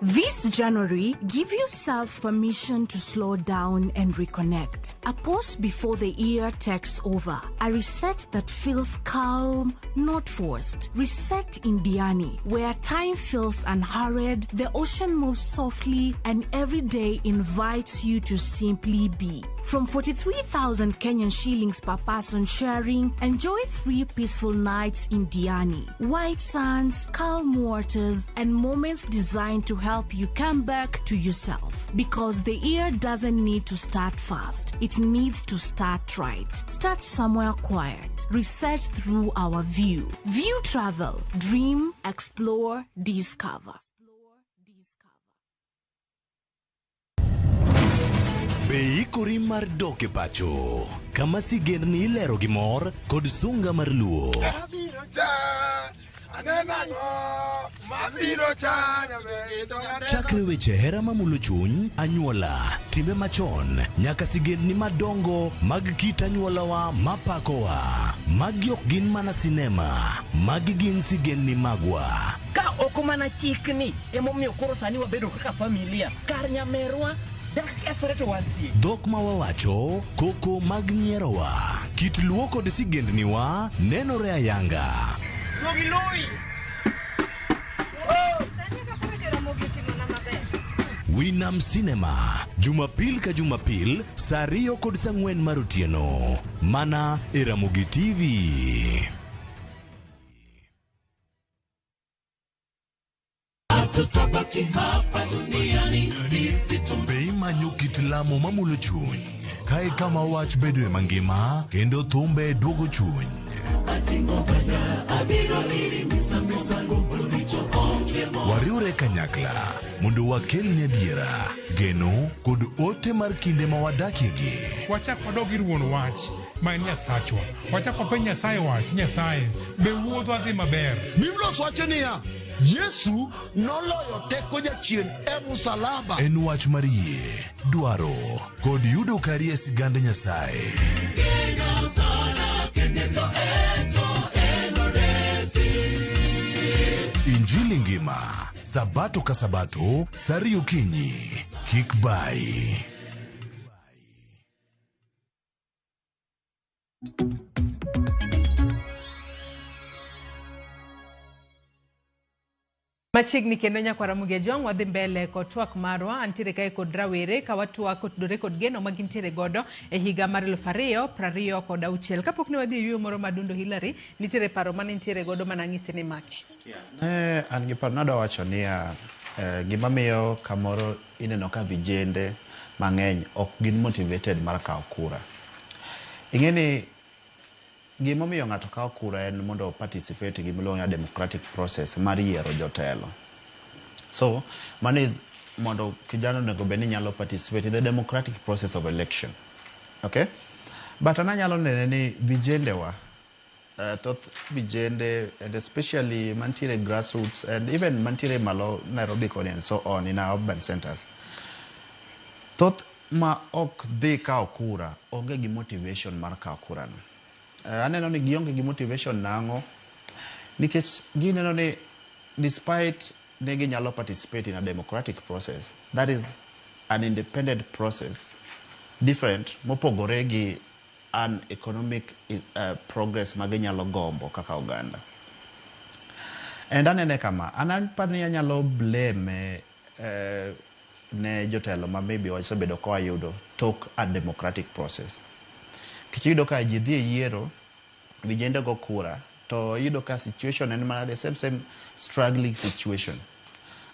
This January, give yourself permission to slow down and reconnect. A pause before the year takes over. A reset that feels calm, not forced. Reset in Diani, where time feels unhurried, the ocean moves softly, and every day invites you to simply be. From 43,000 Kenyan shillings per person sharing, enjoy 3 peaceful nights in Diani. White sands, calm waters, and moments designed to help you come back to yourself. Because the year doesn't need to start fast. It needs to start right. Start somewhere quiet. Research through our View. View Travel. Dream, explore, discover. Be ikori mar dok e pacho, kama sigendni ilero gi mor kod sunga mar luo. Chakre weche hera mamulo chuny, anyuola, timbe machon, nyaka sigendni madongo mag kit anyuolawa mapakowa. Magi ok gin mana sinema, magi gin sigendni magwa. Ka ok mana chikni, emomiyo koro sani wabedo kaka familia, kar nyamerwa Dhok ma wawacho, koko mag nyierowa, kit luo kod sigendniwa nenore ayanga. Winam Cinema, Jumapil ka Jumapil, saa 2 kod saa 4 mar otieno. Mana e Ramogi TV. Be imanyo kit lamo mamulo chuny? Kae kama wach bedoe mangima kendo thumbe duogo chuny. Wariwre kanyakla mondo wakelni adiera, geno kod ote mar kinde ma wadakiegi. Wachak wadog ir wuon wach ma en Nyasachwa. Wachak wapenj Nyasaye wach, Nyasaye, be wuodhwa dhi maber? Biblos wacho niya, Yesu noloyo teko jachien e musalaba. En wach mar yie, dwaro kod yudo kari e sigand Nyasaye. Injili ngima, Sabato ka Sabato, saa ariyo okinyi. Kik bayi. Machiegni kendo nyakwar Ramogi Ajwang' wadhi mbele kod twak marwa. Antiere kae kod rawere ka watwak kotudore kod geno ma gintiere godo e higa mar 2026. Kapok ne wadhi e yueyo moro madundo Hillary, nitiere paro mane intiere godo mane ang'isi ni make. Ne an gi paro nadwa wacho niya, gima miyo kamoro ineno ka vijende mang'eny ok gin motivated mar kawo kura. Ing'e ni gimomiyo ng'ato kawo kura en mondo participate gi gimiluongo ni democratic process mar yiero jotelo. So, mano is mondo kijana onego bed ni nyalo participate in the democratic process of election. Okay? But an anyalo nene ni vijende wa, thoth vijende and especially mantiere grassroots and even mantiere malo Nairobi koni and so on in our urban centers. Thoth ma ok dhi kawo kura onge gi motivation mar kawo kura no. Aneno ni gionge gi motivation nang'o nikech gineno ni despite ne ginyalo participate in a democratic process, that is an independent process, different mopogore gi an economic progress ma ginyalo gombo kaka oganda. And anene kama, an aparo ni anyalo blame ne jotelo ma maybe wasebedo ka wayudo tok a democratic process. Nikech iyudo ka ji dhi e yiero, vijende go kura, to iyudo ka situation en mana the same struggling situation.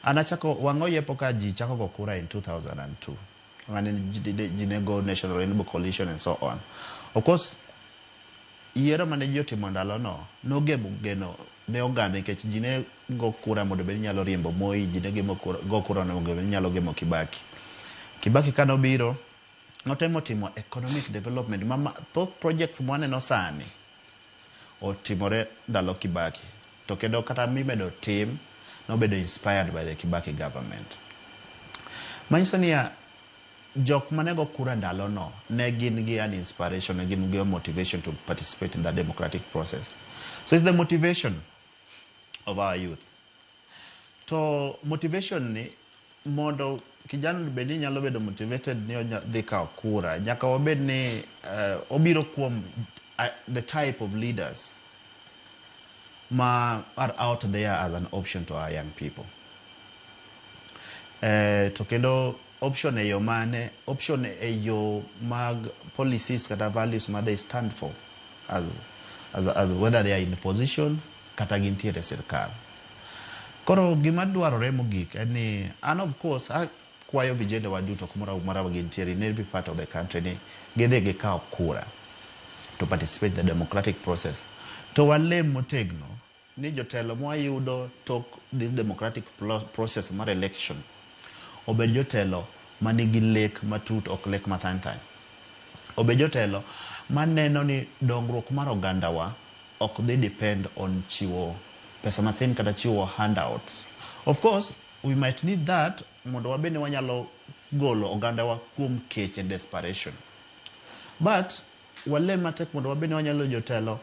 An achako wang'o yepo ka ji chako go kura in 2002. Mane ji ne go National Rainbow Coalition and so on. Of course, yiero mane ji otimo ndalono nogemo geno ne oganda nikech ji ne go kura mondo bed ni nyalo riembo Moi, ji ne go kura mondo bed ni nyalo gemo Kibaki. Kibaki kanobiro, notemo timo economic development ma thoth projects mwaneno sani otimore ndalo Kibaki. To kendo kata mimedo tim nobedo inspired by the Kibaki government. Manyiso niya, jok mane go kura ndalono ne gin gi an inspiration, ne gin gi a motivation to participate in that democratic process. So it's the motivation of our youth. To motivation ni mondo kijana bed ni nyalo bedo motivated ni dhi kawo kura, nyaka wabed ni obiro kuom the type of leaders ma are out there as an option to our young people. To kendo option e yo mane, option e yo mag policies kata values ma they stand for as whether they are in position kata gintiere e sirkal. Koro gima dwarore mogik en ni an of course akwayo vijende wa duto kumoro amora ma gintiere in every part of the country ni gidhi gikaw kura to participate in the democratic process. To walem motegno ni jotelo mwayudo tok this democratic process mar election obed jotelo manigi lek matut, ok lek mathany thany. Obed jotelo maneno ni dongruok mar ogandawa ok dhi depend on chiwo pesa mathin kata chiwo handouts. Of course, we might need that mondo wabed ni wanyalo golo ogandawa kuom kech and desperation. But walem matek mondo wabed ni wanyalo jotelo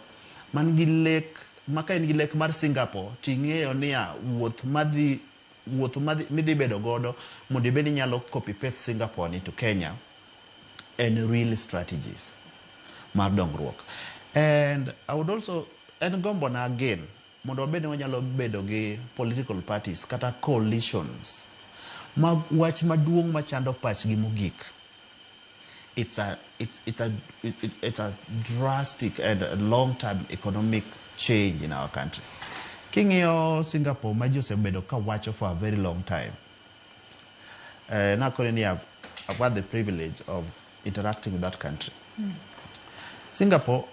man gi lek, ma ka in gi lek mar Singapore, ting'eyo niya wuoth madhi wuoth midhi bedo godo mondo ibed ni inyalo copy paste Singapore ni to Kenya en real strategies mar dongruok. And I would also, en gombo na again, mondo wabed ni wanyalo bedo gi political parties kata coalitions ma wach maduong' machando pachgi mogik. It's a drastic and long-term economic change in our country. King'iyo Singapore ma ji osebedo ka wacho for a very long time. Nakoni ni I've had the privilege of interacting with that country. Singapore,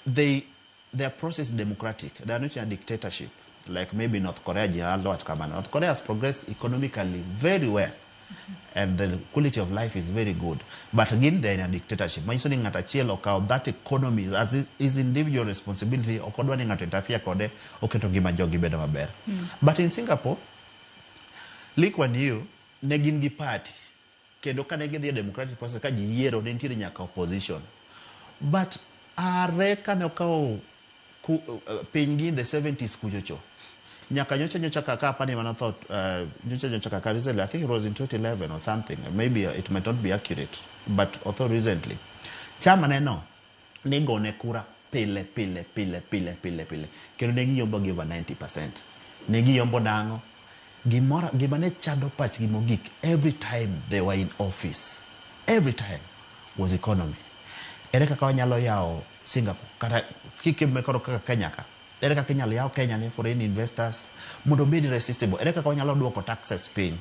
their process is democratic. They are not in a dictatorship. Like maybe North Korea, ji nyalo wacho kamano. North Korea has progressed economically very well and the quality of life is very good, but again they're in a dictatorship. Manyiso ni ng'ato achiel okawo that economy as his individual responsibility, ok odwa ni ng'ato interfere kode, oketo ngima jogi bedo maber. But in Singapore, Lee Kuan Yew ne gin gi party, kendo kane gidhi e democratic process ka ji yiero, ne nitiere nyaka opposition. But are kane okawo pinygi in the 70s kuchocho nyaka nyocha nyocha kaka apani mano thought nyocha nyocha kaka recently, I think it was in 2011 or something, maybe it might not be accurate, but although recently chama ne no nigone kura pile pile pile pile pile pile, kendo ne giyombo gi over 90%. Ne giyombo nang'o? Gimoro gima ne chando pachgi mogik every time they were in office, every time, was economy. Ere kaka wanyalo yawo Singapore kata kikime koro kaka Kenya ka? Ere kaka inyalo yaw Kenya ne foreign investors mondo obed resistible? Ere kaka wanyalo duoko taxes piny?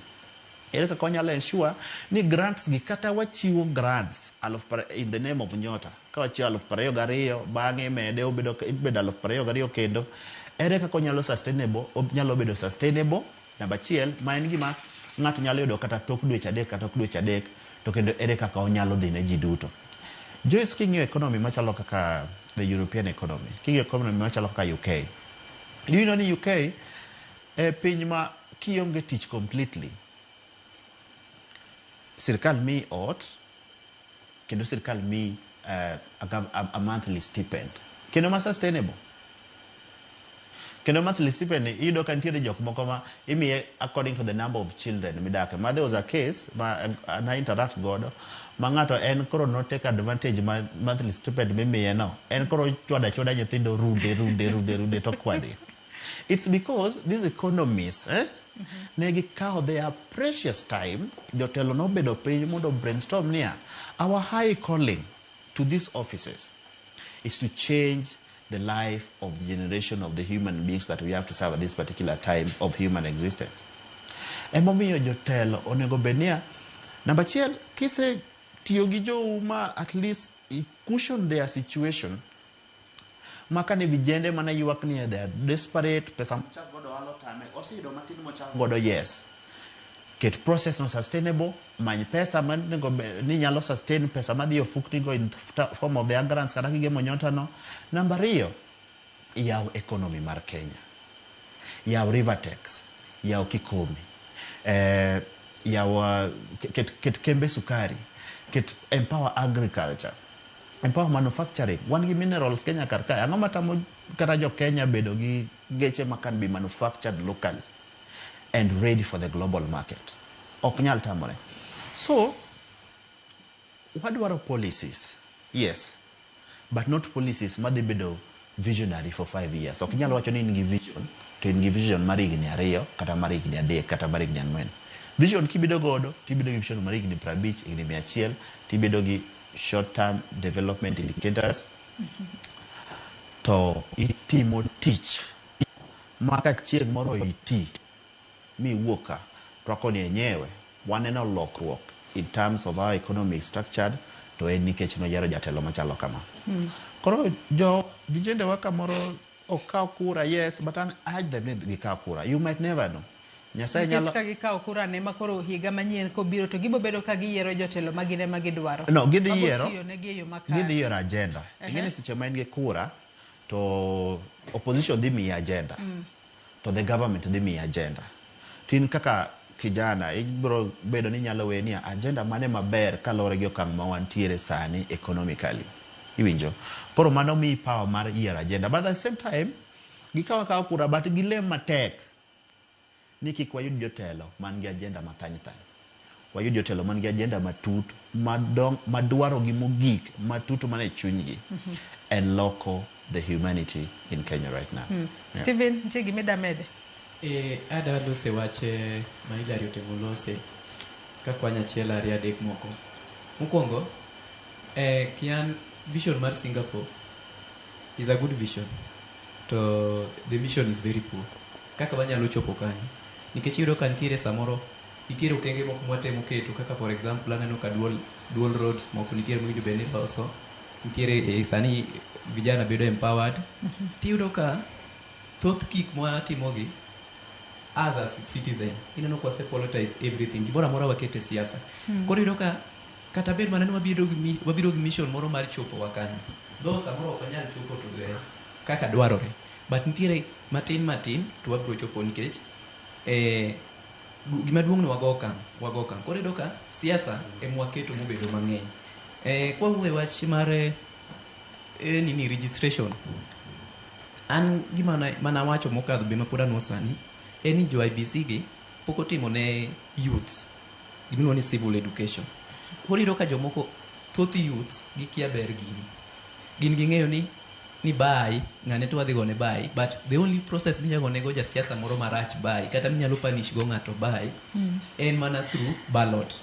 Ere kaka wanyalo ensure ni grants gi kata wachiwo grants in the name of Nyota, ka wachiwo 22,000, bang'e imede obedo ibedo 22,000, kendo ere kaka onyalo sustainable, onyalo bedo sustainable? Namba achiel, ma en gima ng'ato nyalo yudo kata tok dweche 3 kata tok dweche 3, to kendo ere kaka onyalo dhi ne ji duto? Joyce, king'iyo economy machalo kaka the European economy, king'iyo economy machalo kaka UK, do you know ni UK e piny ma kionge tich completely, sirkal miyi ot, kendo sirkal miyi a monthly stipend, kendo ma sustainable. Kendo monthly stipend ni iyudo ka nitiere jok moko ma imiye according to the number of children midake. Ma there was a case ma na interact godo, ma ng'ato en koro no take advantage ma monthly stipend mimiye no, en koro chwado achwada nyithindo rude rude rude rude to kwadi. It's because these economies, ne gikawo their precious time, jotelo nobedo piny mondo brainstorm niya, our high calling to these offices is to change the life of the generation of the human beings that we have to serve at this particular time of human existence. Emomiyo jotelo onego bed niya, namba achiel, kise tiyo gi jou ma at least i cushion their situation, ma kane vijende mana ywak ni they are desperate, pesa mochak godo ohala otame, oseyudo matin mochak godo, yes. Ket process no sustainable, many pesa manego ni nyalo sustain pesa madhi e ofukni go in form of the grants kata kigemo Nyota no. Namba ariyo, yaw economy mar Kenya. Yaw Rivatex, yaw Kikomi, yaw ket kembe sukari, ket empower agriculture, empower manufacturing. Wan gi minerals Kenya kar kae. Ang'o matamo kata jo Kenya bedo gi geche ma can be manufactured locally and ready for the global market? Ok nyal tamore. So, wadwaro policies, yes, but not policies madhi bedo visionary for 5 years. Ok inyal wacho ni in gi vision, to in gi vision mar higni 2, kata mar higni 3, kata mar higni 4. Vision kibedo godo, tibedo gi vision mar higni 50, higni 100, tibedo gi short term development indicators, to itimo tich ma ka chieng' moro iti miwuok ka, to akoni enyewe waneno lokruok in terms of our economy is structured, to en nikech noyiero jatelo machalo kama. Koro jo vijende wa kamoro ok kaw kura, yes, but an urge them ni gikaw kura. You might never know. Nyasaye nyalo Nikech ka gikawo kura ne ma koro higa manyien kobiro to gibo bedo ka giyiero jotelo ma gin ema gidwaro. No, gidhi Mabo yiero tiyo negi e yo makare. Gidhi yiero agenda. Ing'e ni seche ma in gi kura to opposition dhi miyi agenda. To the government dhi miyi agenda. To in kaka kijana ibiro bedo ni inyalo we ni agenda mane maber kaluwore gi okang' ma wantiere sani economically. Iwinjo? Koro mano miyi power mar yiero agenda. But at the same time, gikawo akawa kura but gilem matek ni kik wayud jotelo man gi agenda mathany thany. Wayud jotelo man gi agenda matut madong, madwaro gi mogik matut mana e chunygi en loko the humanity in Kenya right now. Yeah. Stephen, nitie gima ida mede? E, ada lose wach ma Hilary otemo lose kakwanya achiel ariyo adek moko. Mokwongo, kian vision mar Singapore is a good vision to the mission is very poor. Kaka wanyalo chopo kanyo nikech iyudo ka nitiere samoro nitiere okenge moko mwatemo keto kaka for example aneno ka dual roads moko nitiere mowinjo bed ni loso nitiere sani vijana bedo empowered tiyudo ka Thoth gik mwatimogi as a citizen, ineno ka wase politize everything. Gimoro amora wakete siasa. Koro iyudo ka kata bed mana ni wabiro gi mission moro mar chopo wa kanyo. Though samoro ok wanyal chopo to the kaka dwarore. But nitiere matin matin to wabiro chopo nikech gima duong' ni wago okang', wago okang'. Koro iyudo ka siasa ema waketo mobedo mang'eny. Kwawuoyo e wach mar nini registration, an gima manawacho mokadho be mapod anuo sani en ni jo IEBC gi pok otimo ne youths gimiluongo ni civil education. Koro iyudo ka jomoko, thoth youths gikia ber gini. Gin ging'eyo ni bye, ng'ane to wadhi gone bye, but the only process minyalo gonego jasiasa moro marach bye, kata minyalo punish go ng'ato bye, en mana through ballot.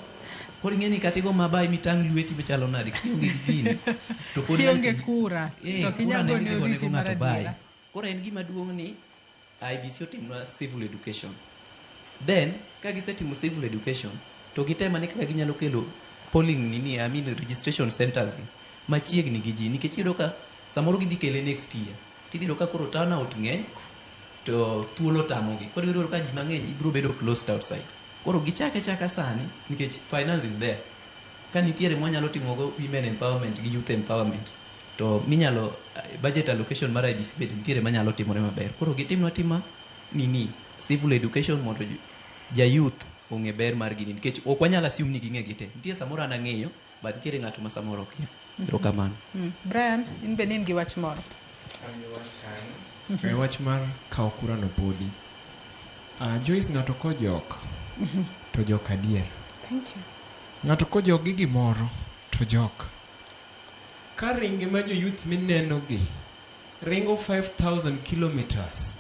Koro ing'e ni kata igo ma bye mitang' lweti machalo nade, kionge gi gini, to pod Kionge kura, to ok inyal kura ne gone idhi oriti gonego mar ng'ato bye. adiera. Koro en gima duong' ni IEBC otimnwa civil education. Then, ka gisetimo civil education, to gitem ane kaka ginyalo kelo polling nini, I mean registration centers gi, machiegni gi ji. Nikech iyudo ka samoro gidhi kele next year. Tidhi yudo ka koro turnout ng'eny, to thuolo tamogi. Koro iyudo ka ji mang'eny ibiro bedo closed outside. Koro gichake chaka sani, nikech finance is there. Ka nitiere mwanyalo timogo women empowerment gi youth empowerment, to minyalo budget allocation mar IEBC bende nitiere manyalo timore maber. Koro gitimnwa tima nini civil education mondo ja youth ong'e ber mar gini, nikech ok wanyal assume ni ging'e gite. Nitie samoro an ang'eyo, but nitiere ng'ato ma samoro okia. Erokamano. Brian, in be in gi wach moro? E wach mar kawo kura no podi. Joyce, ng'ato kojok to jok adier. Thank you. Ng'ato kojok gi gimoro to jok. Ka ringe ma jo youth mineno gi ringo 5000 kilometers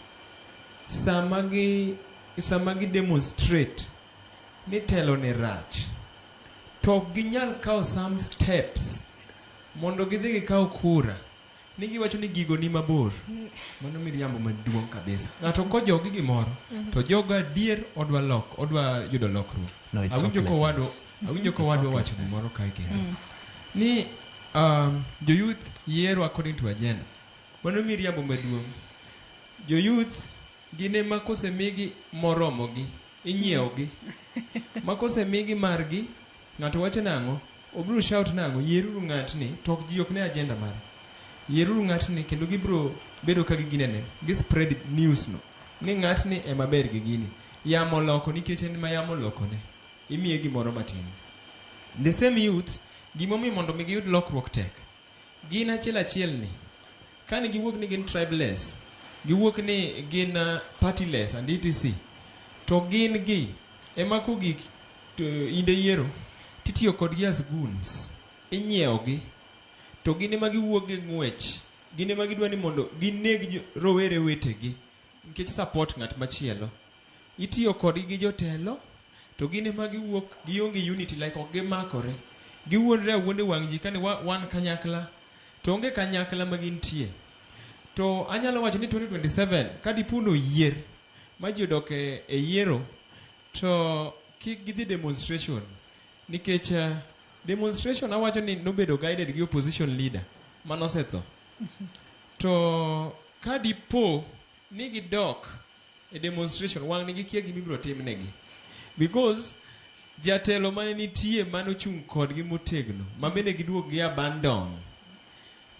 sama gi demonstrate ni telo ni rach, to ok ginyal kawo some steps mondo gidhi gikaw kura ni giwacho ni gigo ni mabor. Mano miriambo maduong' kabisa. Ng'ato kojok gi gimoro to jogo adier odwa lok, odwa yudo lokruok. No, it's Awinjo hopelessness. Awinjo kowadwa It's wacho hopelessness. gimoro kae kendo. Ni jo youth yiero according to agenda. Mano miriambo maduong'. Jo youth gin ema kosemigi moromogi, inyiewogi. Ma kosemigi margi, ng'ato wacho nang'o? Obiro shout nang'o? Yieruru ng'atni, to ok ji ok ne agenda mare. Yieruru ng'atni kendo gibiro bedo ka giginene, gi spread news no. Ni ng'atni ema ber gi gini. Yamo loko nikech en ma yamo lokone. Imiye gimoro matin. The same youths, gimomiyo mondo mi giyud lokruok tek. Gin achiel achiel ni. Kane giwuok ni gin tribeless, giwuok ni gin partyless and etc. To gin gi ema kogik to inde yiero titiyo kodgi as goons. Inyiewogi. To gin ema giwuok gi ng'wech. Gin ema gidwa ni mondo gineg rowere wetegi nikech support ng'at machielo. Itiyo kodgi gi jotelo to gin ema giwuok gionge unity, like ok gimakore. Giwuondre awuonde wang' ji kane wan kanyakla to onge kanyakla ma gintie. To anyalo wacho ni 2027 ka dipo ni oyier ma ji odok e yiero to kik gidhi demonstration nikech demonstration awacho ni nobedo guided gi opposition leader manosetho. To ka dipo ni gidok e demonstration wang' ni gikia gima ibiro timnegi because jatelo mane nitie manochung' kodgi motegno ma bende giduog gi abandon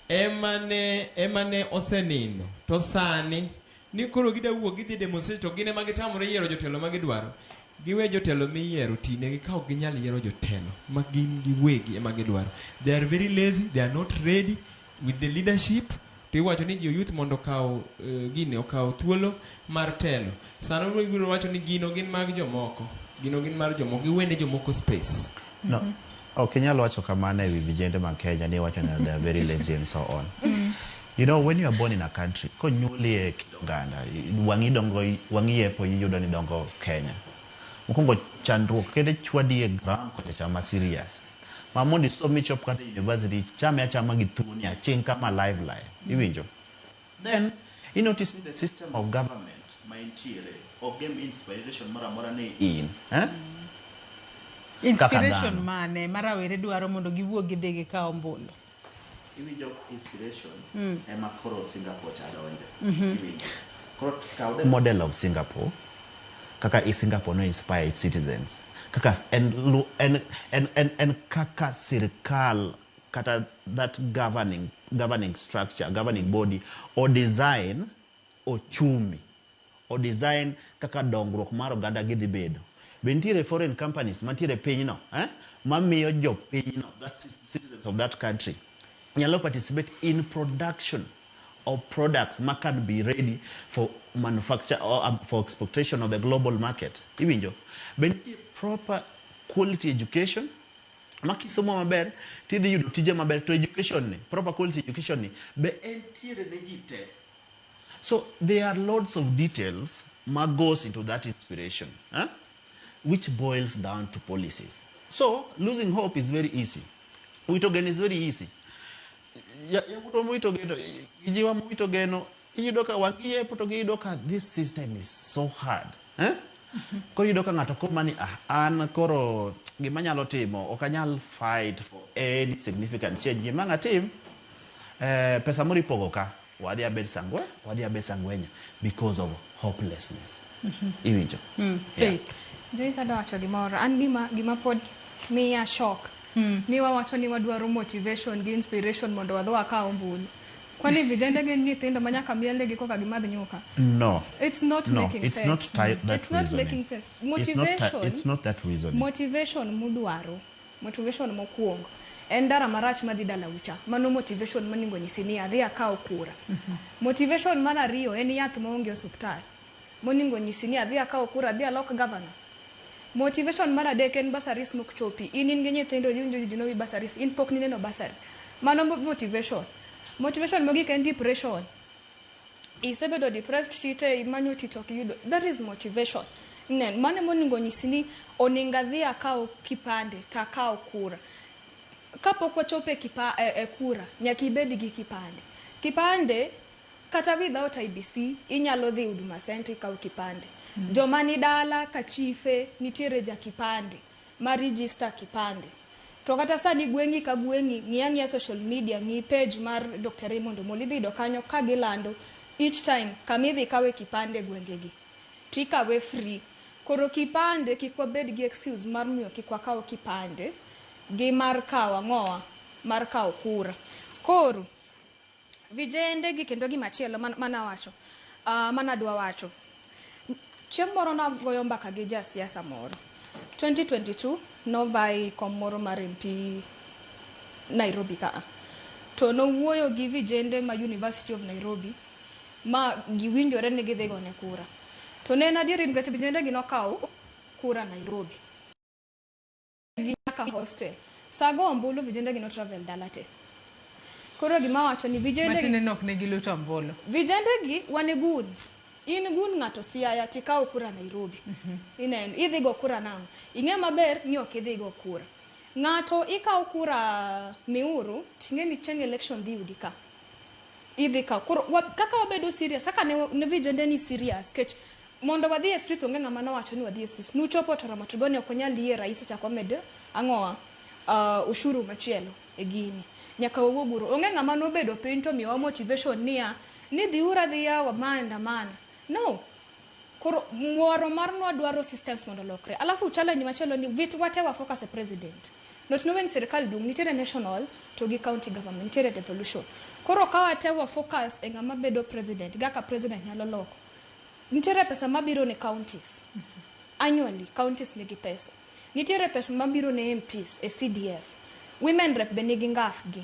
ema ne osenindo to sani ni koro gida wuok gidhi demonstrate to gin ema gitamore yiero jotelo ma gidwaro. Giwe jotelo miyiero tinegi ka ok ginyal yiero jotelo ma gin giwegi ema gidwaro. They are very lazy, they are not ready with the leadership. To iwacho ni jo youth mondo okaw gini okaw thuolo mar telo. Sano ibiro wacho ni gino gin mag jomoko, gino gin mar jomoko, giwene jomoko space. No, ok inyal wacho kamano e wi vijende mag Kenya ni iwacho ni they are very lazy and so on. You know, when you are born in a country, konyuoli e kit oganda, wang'i dongo, wang'i yepo iyudo ni dongo Kenya. Mokwongo chandruok kende chwadi e ground kocha cha ma serious. Ma mondo isom michop kata e university, chame achama gi thuoni aching kama live live. Iwinjo? Then, you notice ni the system of government ma entiere ok gem inspiration moro amora ni in. Eh? Kaka Inspiration dhano. mane ma rawere dwaro mondo giwuog gidhi gikaw ombulu? Iwinjo inspiration ema koro Singapore cha donje. Iwinjo. Koro kaw the model of Singapore, kaka i Singapore no inspire its citizens, kaka en, en, en, en, en kaka sirkal kata that governing structure, governing body o design ochumi, o design kaka dongruok mar oganda gi dhi bedo. Be nitiere foreign companies mantiere pinyno, eh? Mamiyo jopinyno, that citizens of that country, nyalo participate in production of products ma can be ready for manufacture or for exportation of the global market. Iwinjo? Be nitie proper quality education ma kisomo maber tidhi yudo tije maber, to education ni, proper quality education ni be entiere ne ji te. So there are lots of details ma goes into that inspiration, eh? Which boils down to policies. So losing hope is very easy. Wito geno is very easy. Yawuotwa mowito geno, gijiwa mowito geno, iyudo ka wang' giyepo to giyudo ka this system is so hard. Eh? Koro iyudo ka ng'ato koma ni, ah, an koro gima anyalo timo, ok anyal fight for any significant change. Gima ang' atim, pesa moro ipogo ka, wadhi abed sangwe, wadhi abed sangwenya because of hopelessness. Iwinjo? Yeah. Faith. Joyce adwa wacho gimoro. An gima pod miya shock. Ni wawacho ni wadwaro motivation gi inspiration mondo wadhi wakaw ombulu. Kwani vijende gin nyithindo ma nyaka mielnegi koka gimadh nyuka? No. It's not No, making it's sense. not that It's not reasoning. making sense. It's not Motivation. It's not that reasoning. Motivation mudwaro. Motivation mokwongo. En ndara marach madhi dalau cha. Mano motivation monego nyisi ni adhi akaw kura. Motivation mar ariyo en yath maonge e osuptal. Monego nyisi ni adhi akaw kura, adhi alok governor. Motivation mar adek en bursaries mok chopi. In gi nyithindo iwinjo ji nomi bursaries, in pok nineno bursary. Mano motivation. Motivation mogik en depression. Isebedo depressed chite imanyo tich ok iyudo. That is motivation. Nen, mano monego nyisi ni onego adhi akaw kipande to akaw kura. Kapok wachopo e kura, nyaka ibed gi kipande. Kipande kata without IEBC inyalo dhi Huduma Center ikaw kipande. Joma ni dala ka chife nitiere ja kipande ma register kipande. To kata sani gweng'i ka gweng'i, ng'i ang'iya social media, ng'i page mar Dr. Raymond Omolo, idhi yudo kanyo ka gilando each time kamidhi kawe kipande e gwengegi. Tikawe free. Koro kipande kik wabed gi excuse mar miyo kik wakaw kipande gi mar kawo ang'owa, mar kawo kura. Koro vijende gi kendo gimachielo manawacho, manadwa wacho. Chieng' moro nagoyo mbaka gi jasiasa moro. 2022 novai kom moro mar MP Nairobi ka. To nowuoyo gi vijende ma University of Nairobi ma giwinjore ni gidhi gone kura. To ne en adieri nikech vijende gi nokawo kura Nairobi. Gi nyaka hostel. Sa go ombulu vijende gi no travel dala te. Koro gima wacho ni vijende gi Matiende ni ok ne giluto ombulu. Vijende gi wan e goons. In gun ng'ato Siaya tikawo kura Nairobi. Ineno, idhi go kura nang'o? Ing'e maber ni ok idhi go kura. Ng'ato ikawo kura Miuru, ting'e ni chieng' election dhi yudi ka. Idhi kawo. Koro kaka wabedo serious, kaka ne vijende ni serious, kech mondo wadhi e streets onge ng'ama nowacho ni wadhi e streets. Nuchopo to romo to goni ok onyal yie rais ochak omed ang'owa ushuru machielo e gini. Nyaka wawuog uru. Onge ng'ama nobedo piny to miyowa motivation niya, ni dhiuru adhiya wamaandamana. No. Koro mwaro mar nwadwaro systems mondo olokre. Alafu challenge machielo ni vit wate wa focus e president. Not knowing sirikal duong' nitiere national to gi county government, nitiere devolution. Koro ka wate wa focus e ng'ama bedo president, kaka president nyalo loko. Nitiere pesa mabiro ne counties. Annually, counties nigi pesa. Nitiere pesa mabiro ne MPs e CDF. Women rep be nigi ngaf gi.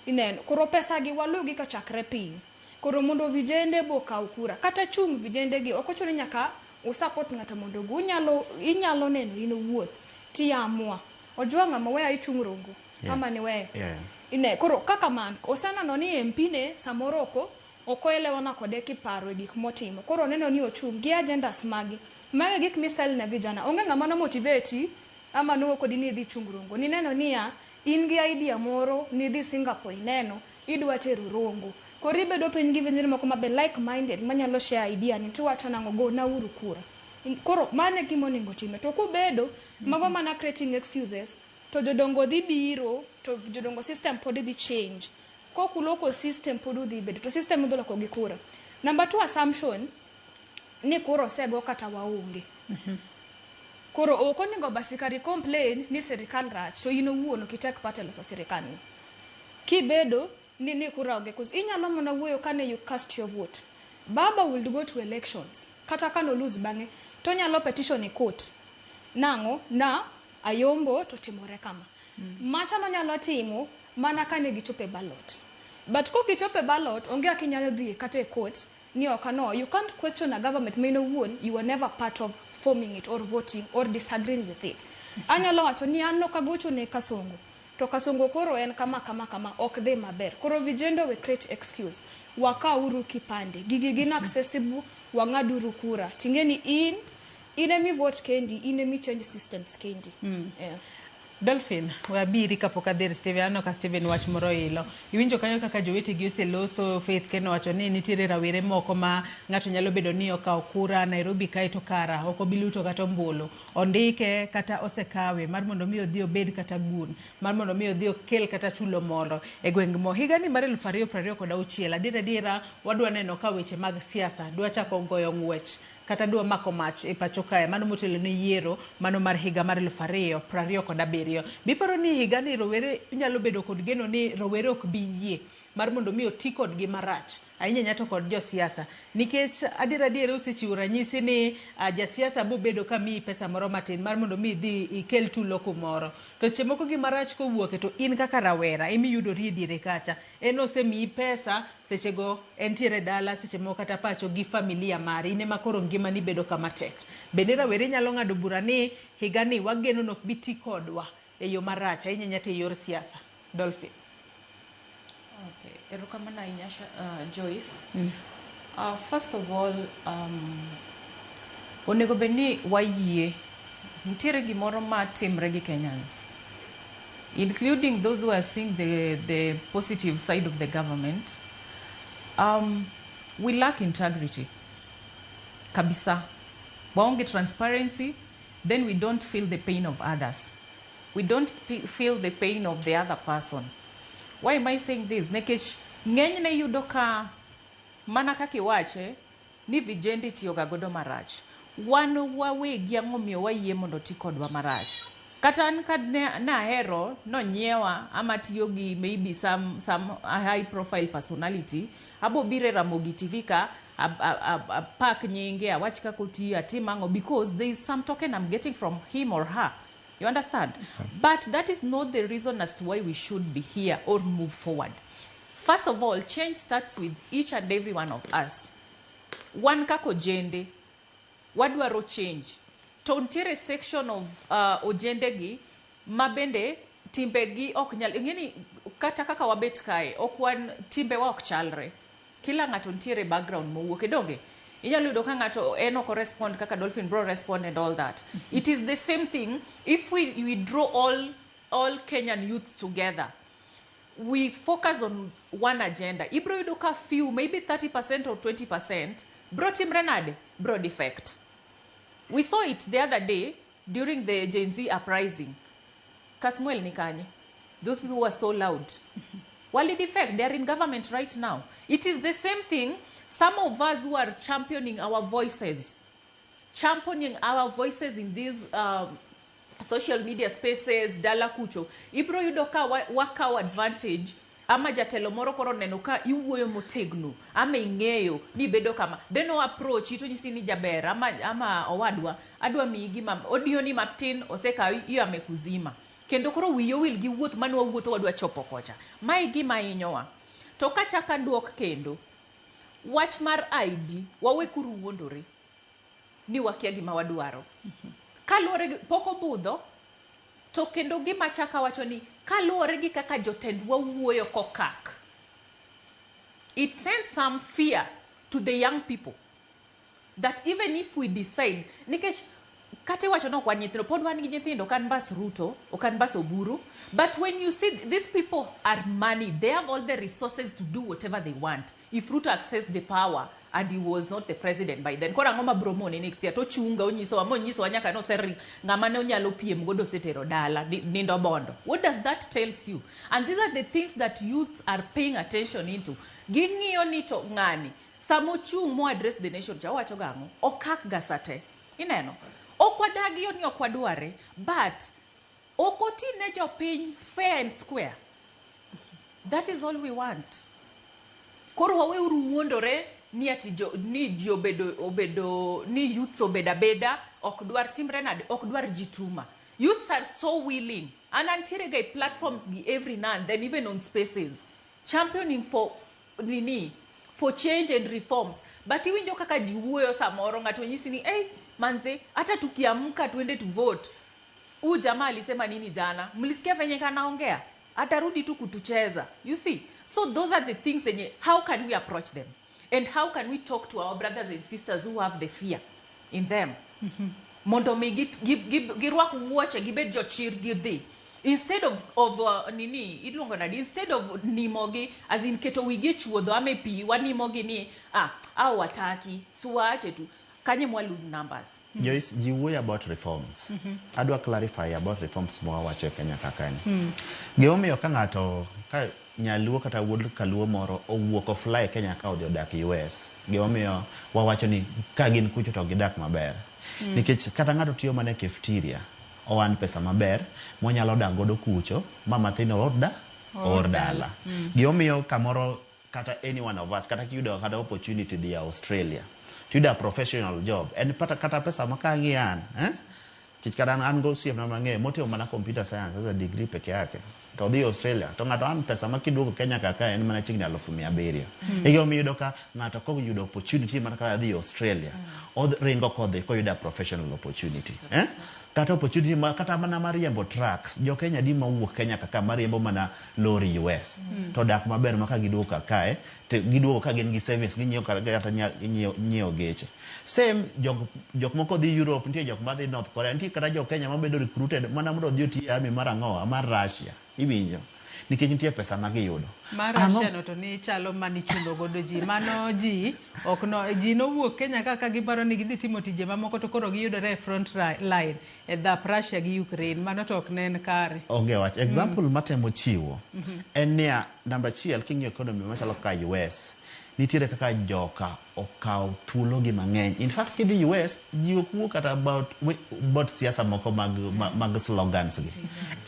Ineno, koro pesa gi walugi kochakre piny. Koro mondo vijende bo kaw kura. Kata chung' vijende gi, ok ochuno ni nyaka usupport ng'ato mondo ogo. Inyalo neno in owuon. Tiamua. Ojwang' ng'ama weya ichung' rongo. Ama ni weyo. Ine, koro kaka man, oseneno ni MP ne samoro ok oelewana kode kiparo e gik motimo. Koro oneno ni ochung' gi agendas magi. Magi gik misel ne vijana. Onge ng'ama no motivate ama nuo kodi ni idhi chung' rongo. Nineno niya, in gi idea moro, nidhi Singapore ineno, idwa tero rongo. Koro ibedo piny gi vijana moko mabe like minded manyalo share idea ni tiwacho nang'o, go nauru kura. Koro mano e gima onego time. To kubedo, mago mana creating excuses, to jodongo dhi biro, to jodongo system pod dhi change. Kok uloko system pod udhi bedo, to system udhi loko gi kura. Number two assumption ni koro osego kata waonge. Koro ok onego basi kari complain ni sirikal rach to in owuon ok itek part e loso sirikal ni. Kibedo ni kura onge, cause inyalo mana wuoyo kane you cast your vote. Baba will go to elections. Kata kano lose bang'e, to nyalo petition e court. Nang'o? Na ayombo to timore kama. Macha nonyalo timo mana kane gichopo e ballot. But kokichopo e ballot, onge kaka inyalo dhi kata e court ni ok ano. You can't question a government ma in owuon you were never part of forming it or voting or disagreeing with it. Anyalo wacho ni an nok agocho ne Kasongo. To Kasongo koro en kama kama kama ok dhi maber. Koro vijendo we create excuse. Wakauru kipande. Gigi gin accessible, wang'aduru kura. Ting'e ni in emi vote kendi, in emi change systems kendi. Yeah. Dolphin, we abiri kapok adhi ir Steven. Aneno ka Steven wach moro ilo. Iwinjo kanyo kaka jowetegi oseloso. Faith Ken owacho ni nitiere rawere moko ma ng'ato nyalo bedo ni okawo kura Nairobi kae to kara ok obi luto kata ombulu. Ondike kata osekawe mar mondo mi odhi obed kata gun, mar mondo mi odhi okel kata tulo moro e gweng' mo. Higani mar 2026, adier adiera wadwa neno ka weche mag siasa dwa chako goyo ng'wech kata dwa mako mach e pacho kae, mano motelo ne yiero mano mar higa mar 2027. Biparo ni higani rowere nyalo bedo kod geno ni rowere ok bi yie mar mondo mi oti kodgi marach ahinya ahinya to kod josiasa, nikech adier adier osechiwo ranyisi ni jasiasa bobedo ka miyi pesa moro matin mar mondo mi idhi ikel tulo kumoro, to seche moko gima rach kowuoke to in kaka rawera emiyudori e diere kacha. En osemiyi pesa sechego entiere dala, seche moko kata pacho gi familia mari, in ema koro ngimani bedo kama tek. Bende rawere nyalo ng'ado bura ni higani wageno ni ok bi ti kodwa e yo marach ahinya ahinya to e yor siasa? Dolphin. Okay, erokamano ahinya, Joyce. First of all, onego bed ni wayie nitiere gimoro ma timre gi Kenyans, including those who are seeing the positive side of the government. We lack integrity. Kabisa. Waonge transparency, then we don't feel the pain of others. We don't feel the pain of the other person. Why am I saying this? Nikech ng'enyne yudo ka mana kaka iwache ni vijende itiyoga godo marach. Wan wawegi ang'o miyo wayie mondo ti kodwa marach? Kata an ka ne nahero nonyiewa ama tiyo gi maybe some high profile personality, abo biro e Ramogi TV ka apak nyinge, awach kaka otiyo, atim ang'o, because there is some token I'm getting from him or her. You understand? But that is not the reason as to why we should be here or move forward. First of all, change starts with each and every one of us. Wan kaka ojende, wadwaro change. To nitiere section of ojende gi ma bende timbegi ok nyal, ing'eni kata kaka wabet kae, ok wan timbewa ok chalre. Kila ng'ato nitiere background mowuoke, donge? Inyalo yudo ka ng'ato en ok respond kaka Dolphin bro respond and all that. It is the same thing if we draw all Kenyan youths together. We focus on one agenda. Ibro yudo ka few, maybe 30% or 20%, bro timre nade? Bro defect. We saw it the other day during the Gen Z uprising. Kasmuel ni kanye? Those people were so loud. Wali defect, they are in government right now. It is the same thing. Some of us who are championing our voices in these social media spaces, dala kucho, ibro yudo ka wakawo advantage ama jatelo moro koro neno ka iwuoyo motegno ama ing'eyo ni bedo kama, then o approach to nyisi ni jaber ama owadwa adwa miyi gima odiyo ni matin osekawi iyo amekuzima kendo koro wiyi owil gi wuoth mane wawuotho wadwa chopo kocha. Mae gima hinyowa. To kachak aduok kendo wach mar ID, wawe kuru wuondore ni wakia gima wadwaro. Kaluwore gi pok obudho to kendo gima chaka wacho ni kaluwore gi kaka jotendwa wuoyo kokak, it sends some fear to the young people that even if we decide, nikech kata iwacho ni ok wan nyithindo, pod wan gi nyithindo, ok an mbas Ruto, ok an mbas Oburu, but when you see these people are money, they have all the resources to do whatever they want. If Ruto accessed the power and he was not the president by then, koro ang'o ma bro mone next year to chunga onyisowa monyisowa nyaka noseri ng'ama ne onyalo piem godo osetero dala nindo bondo. What does that tells you? And these are the things that youths are paying attention into. Ging'iyo ni to ng'ani Sama ochung' mo address the nation cha owacho gang'o? Okak ga sate. Ineno? Ok wadagi yo ni ok wadware, but ok oti ne jopiny fair and square. That is all we want. Koro waweuru wuondore ni ati jo, ni ji obedo, obedo ni youths obedo abeda ok dwar timre nade ok dwar jituma. Youths are so willing. An antiere ga e platforms gi every now and then, even on spaces, championing for nini, for change and reforms. But iwinjo kaka ji wuoyo samoro, ng'ato nyisi ni hey, manze hata tukiamka tuende tu vote, huyu jamaa alisema nini jana? Mlisikia venye kanaongea? Atarudi tu kutucheza. You see? So those are the things yenye, how can we approach them? And how can we talk to our brothers and sisters who have the fear in them? Mondo mi girwak wuoche gibed jochir gidhi. Instead of nini, iluongo nadi, instead of nimogi, as in keto wigi e chuodho ame pi, wanimogi ni, au wataki, si waache tu. Kanye mwa lose numbers. Joyce, ji wuoyo about reforms. Adwa clarify about reforms mwawacho e Kenya kakani. Gimomiyo ka ng'ato, ka nyaluo kata wuod kaluo moro owuok ofly Kenya ka odhi odak US, gimomiyo wawacho ni ka gin kucho to gidak maber. Nikech kata ng'ato tiyo mana e cafeteria, oan pesa maber, monyalo dak godo kucho, ma mathino or dala. Gimomiyo kamoro kata any one of us, kata kiyudo kata opportunity dhi Australia, tiyudo a professional job, en pata kata pesa ma ka ang'i an, eh? Nikech kata an go osiepna mang'eny motimo mana computer science as a degree peke yake, to odhi Australia, to ng'ato an pesa ma kiduogo Kenya kaka en mana chiegni 700,000. E gimomiyo iyudo ka ng'ato koyudo opportunity mar kata dhi Australia, ringo kodhi koyudo a professional opportunity. Eh? Kata opportunity ma, kata mana mar riembo trucks, jo Kenya di mawuok Kenya kaka mariembo mana lori US. To dak maber ma ka giduogo kakae, to giduogo ka gin gi savings, ginyiewo kata nyiewo geche. Same, jok moko dhi Europe, nitie jok madhi North Korea, nitie kata jo Kenya mabedo recruited mana mondo odhi oti e army mar ang'owa, mar Russia. Iwinjo? Nikech nitie pesa ma giyudo. Mar Russia no to ni chalo manichulo godo ji. Mano ji ok no, ji nowuok Kenya kaka giparo ni gidhi timo tije mamoko to koro giyudore e front line e dhap Russia gi Ukraine. Mano to ok ne en kare. Onge wach. Example matemo chiwo en niya, namba achiel king'iyo economy machalo kaka US, nitiere kaka joka okawo thuologi mang'eny. In fact, kidhi US, ji ok wuo kata about siasa moko mag slogans gi.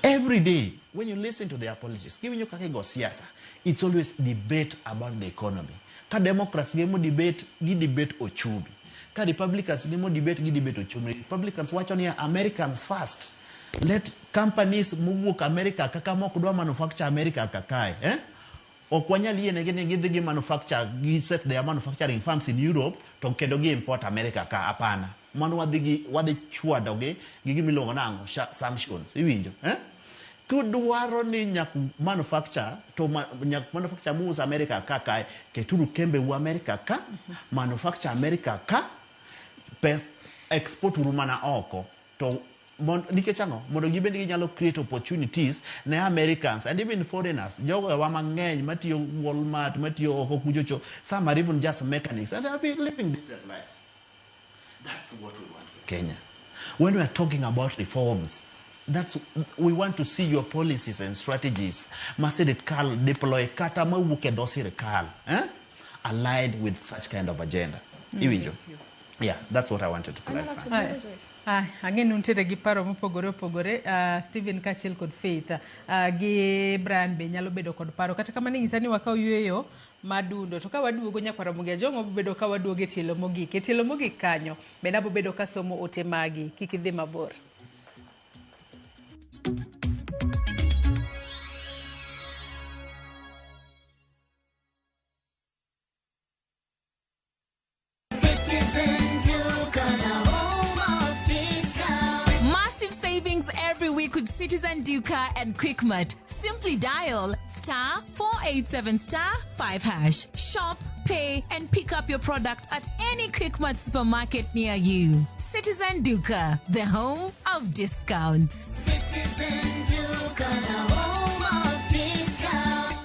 Every day, when you listen to the apologists, kiwinjo kaka igo siasa, it's always debate about the economy. Ka Democrats gemo debate, gi debate ochumi. Ka Republicans gemo debate, gi debate ochumi. Republicans wacho niya, Americans first. Let companies mowuok America kaka mok dwa manufacture America kakae, eh? Ok wanyal yienegi ni gidhi gi manufacture, gi set their manufacturing firms in Europe to kendo gi import America ka, hapana. Mano wadhi chwadogi gi gima iluongo nang'o? Sanctions. Iwinjo, eh? Kudwaro ni nyak manufacture to nyak manufacture muuso America ka kae, keturu kembe u America ka, manufacture America ka, export uru mana oko. To nikech ang'o? Mondo gibed ginyalo create opportunities ne Americans and even foreigners. Jogo wa mang'eny matiyo Walmart, matiyo oko kuchocho, some are even just mechanics and they are living decent life. That's what we want for Kenya. When we are talking about reforms, we want to see your policies and strategies. Ma sirikal deploy kata mawuok e dho sirikal, eh? Aligned with such kind of agenda. Iwinjo? Yeah, that's what I wanted to clarify. Ang'e ni untiere gi paro mopogore opogore, Stephen kaachiel kod Faith, gi Brian be nyalo bedo kod paro. Kata kamano inyisa ni wakaw yueyo madundo. To ka waduogo nyakwar Ramogi Ajwang' wabobedo ka waduogo e tielo mogik. E tielo mogik kanyo bende abobedo kasomo ote magi. Kik idhi mabor. Massive savings every week with Citizen Duka and Quickmart. Simply dial *487 *5#. Shop, pay, and pick up your product at any Quickmart supermarket near you. Citizen Duka, the home of discounts. Citizen Duka, the home of discounts.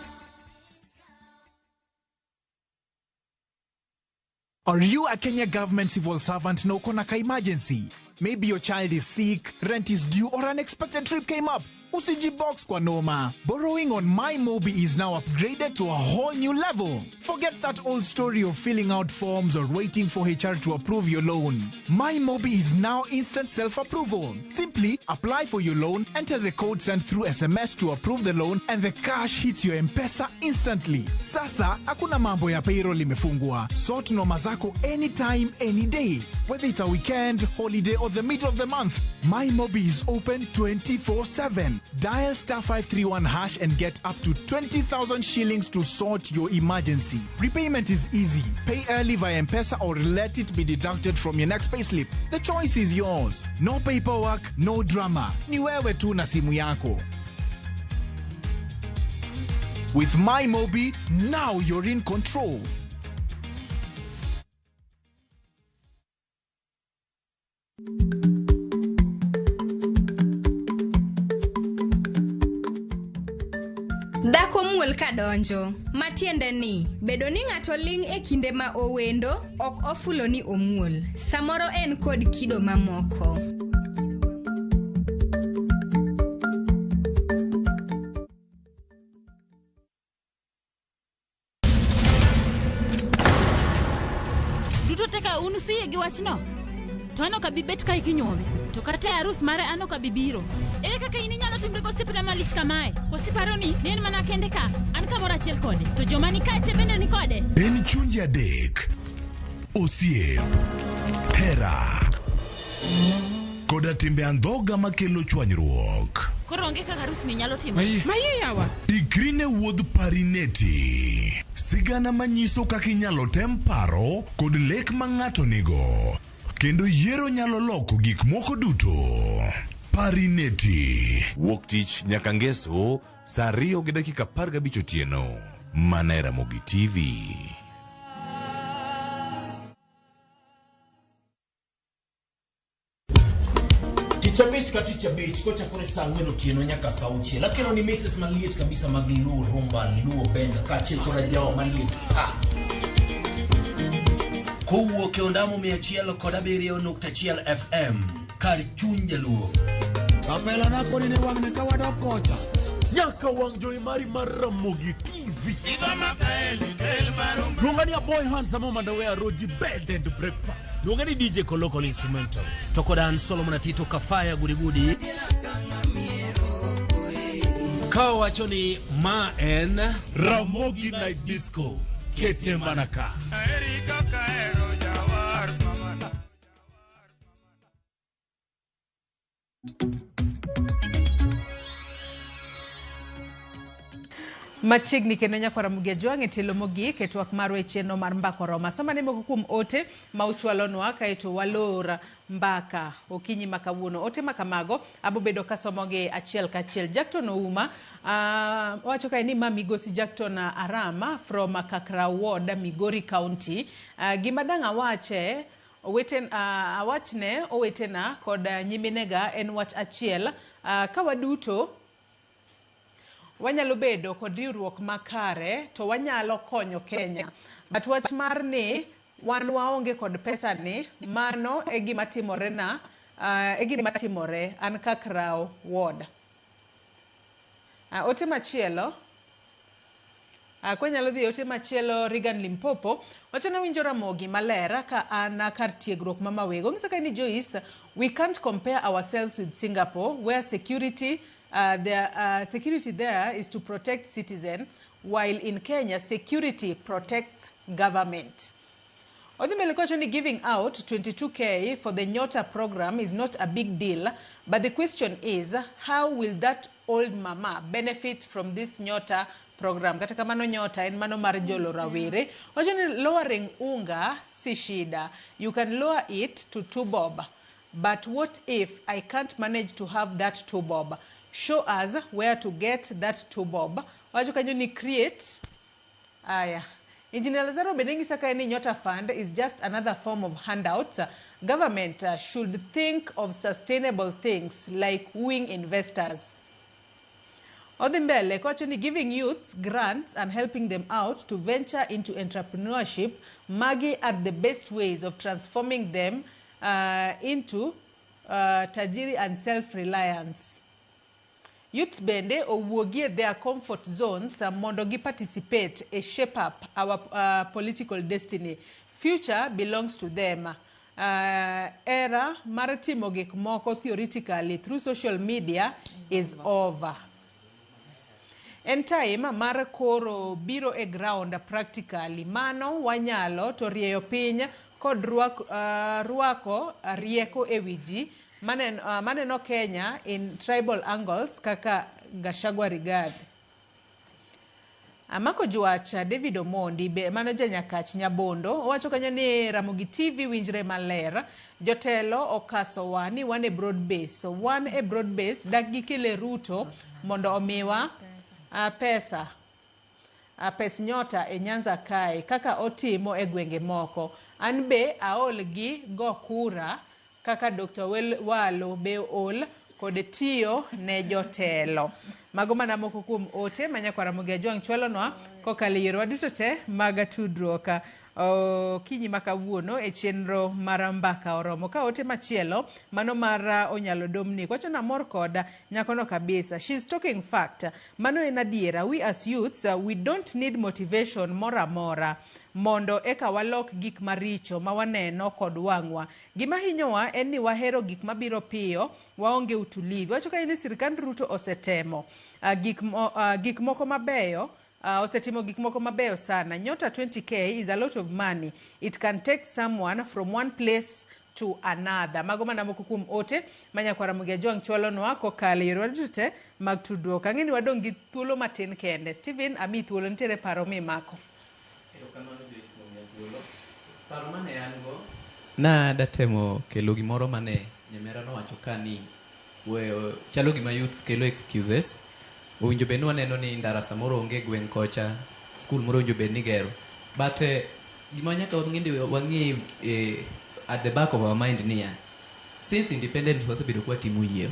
Are you a Kenya government civil servant na uko na ka emergency? Maybe your child is sick, rent is due, or an unexpected trip came up. Usijibox kwa noma. Borrowing on MyMobi is now upgraded to a whole new level. Forget that old story of filling out forms or waiting for HR to approve your loan. MyMobi is now instant self-approval. Simply apply for your loan, enter the code sent through SMS to approve the loan, and the cash hits your M-Pesa instantly. Sasa, hakuna mambo ya payroll imefungwa. Sort noma zako anytime, any day. Whether it's a weekend, holiday, or the middle of the month, MyMobi is open 24/7. Dial star 531 hash and get up to 20,000 shillings to sort your emergency. Repayment is easy. Pay early via M-Pesa or let it be deducted from your next payslip. The choice is yours. No paperwork, no drama. Ni wewe tu na simu yako. With MyMobi, now you're in control. Dhako muol kadonjo, matiende ni bedo ni ng'ato ling' e kinde ma owendo ok ofulo ni omuol. Samoro en kod kido mamoko. Duto te ka un usiyie gi wachno? To an ok abi bet kae kinyuome. To kata e arus mare an ok abi biro. Ere kaka in inyalo timri gosiepna malich kamae? Koso iparo ni ne en mana kende ka? An kamoro achiel kode. To joma ni kae te bende ni kode. En chunje adek, osiep, hera, koda timbe andhoga makelo chwanyruok. Koro onge kaka arus ni nyalo timore. Mayie yawa. Ikri ne wuodh Parineti. Sigana manyiso kaka inyalo tem paro kod lek ma ng'ato nigo. Kendo yiero nyalo loko gik moko duto. Parineti. Wuok tich nyaka ngeso saa 2:15 otieno. Mana e Ramogi TV. Tich abich ka tich abich kochakore saa 4 otieno nyaka saa 6. Akelo ni mixes maliet kabisa mag Luo Rumba, Luo Benga kaachiel kod ajawa maliet. Kowuok e ondamo 107.1 FM kar chuny jaluo. Kapela nako ni wang'ni ka wadok kocha. Nyaka wang' jowi mari mar Ramogi TV. Luonga ni a boy handsome mondo we aroji bed and breakfast. Luonga ni DJ Koloko Instrumental. To kod an Solomon Atito Kafaya Gudigudi. Ka wacho ni ma en Ramogi Night Disco. Kete mana ka. Machiegni kendo nyakwara Ramogi Ajwang' e tielo mogik e twak marwa e chenro mar Mbaka Oromo. Asomane moko kuom ote ma uchwalonwa kaeto walor mbaka okinyi ma kawuono. Ote ma kamago abobedo kasomogi achiel kachiel. Jackton Ouma wacho kae ni ma migosi Jackton Arama from Kakra Ward, Migori County. Gima dang' awache awachne owetena kod nyiminega en wach achiel. Ka waduto wanyalo bedo kod riwruok makare to wanyalo konyo Kenya. But wach mar ni wan waonge kod pesa ni, mano e gima timore na, e gima timore an Kakrao Ward. Ote machielo kwanyalo dhi ote machielo Regan Limpopo wacho ni winjo Ramogi maler ka an kar tiegruok ma Mawego. Ng'isa ka ni Joyce, we can't compare ourselves with Singapore where security security there is to protect citizen, while in Kenya security protects government. Odhi mbele kowacho ni giving out 22K for the Nyota program is not a big deal, but the question is how will that old mama benefit from this Nyota program? Kata kamano Nyota en mano mar jolo rawere. Wacho ni lowering unga si shida. You can lower it to 2 bob. But what if I can't manage to have that 2 bob? Show us where to get that 2 bob. Wacho kanyo ni create. Aya. Engineer Lazaro Benengi Saka ni Nyota Fund is just another form of handouts. Government should think of sustainable things like wooing investors. Odhi mbele kowacho ni giving youths grants and helping them out to venture into entrepreneurship, magi are the best ways of transforming them into tajiri and self-reliance. Youths bende owuogie their comfort zones mondo gi participate e shape up our political destiny. Future belongs to them. Era mar timo gik moko theoretically through social media is over. En time mar koro biro e ground practically. Mano wanyalo to rieyo piny kod rwako rieko e wi ji maneno Kenya in tribal angles kaka Gachagua Rigathi. Amako jwach David Omondi be mano janyakach Nyabondo owacho kanyo ni Ramogi TV winjre maler. Jotelo okasowa ni wan e broad base. Wan e broad base dak gikele Ruto mondo omiwa pesa pes nyota e Nyanza kae kaka otimo e gwenge moko. An be aol gi go kura kaka Dr. Walo be ol kod tiyo ne jotelo. Mago mana moko kuom ote ma nyakwar Ramogi Ajwang' chwalonwa kokalo e yorewa duto te mag tudruok okinyi ma kawuono e chenro mar Mbaka Oromo. Ka ote machielo mano mar Onyalo Dominic wacho ni amor kod nyakono kabisa. She's talking fact. Mano en adiera. We as youths we don't need motivation moro amora mondo eka walok gik maricho ma waneno kod wang'wa. Gima hinyowa en ni wahero gik mabiro piyo, waonge utulivu. Wacho ka ni sirikand Ruto osetemo gik moko mabeyo. Osetimo gik moko mabeyo sana. Nyota 20K is a lot of money. It can take someone from one place to another. Mago mana moko kuom ote ma nyakwar Ramogi Ajwang' chwalonwa kokalo e yorewa duto te mag tudruok. Ang'e ni wadong' gi thuolo matin kende. Stephen, amiyi thuolo, nitiere paro mimako. Erokamano Joyce kuom miya thuolo. Paro mane an go na datemo kelo gimoro mane nyamera nowacho ka ni chalo gima youths kelo excuses. Owinjo bed ni waneno ni ndara samoro onge e gweng' kocha, skul moro owinjo bed ni gero. But gima nyaka wang'e at the back of our mind niya, since independence wasebedo ka watimo yiero.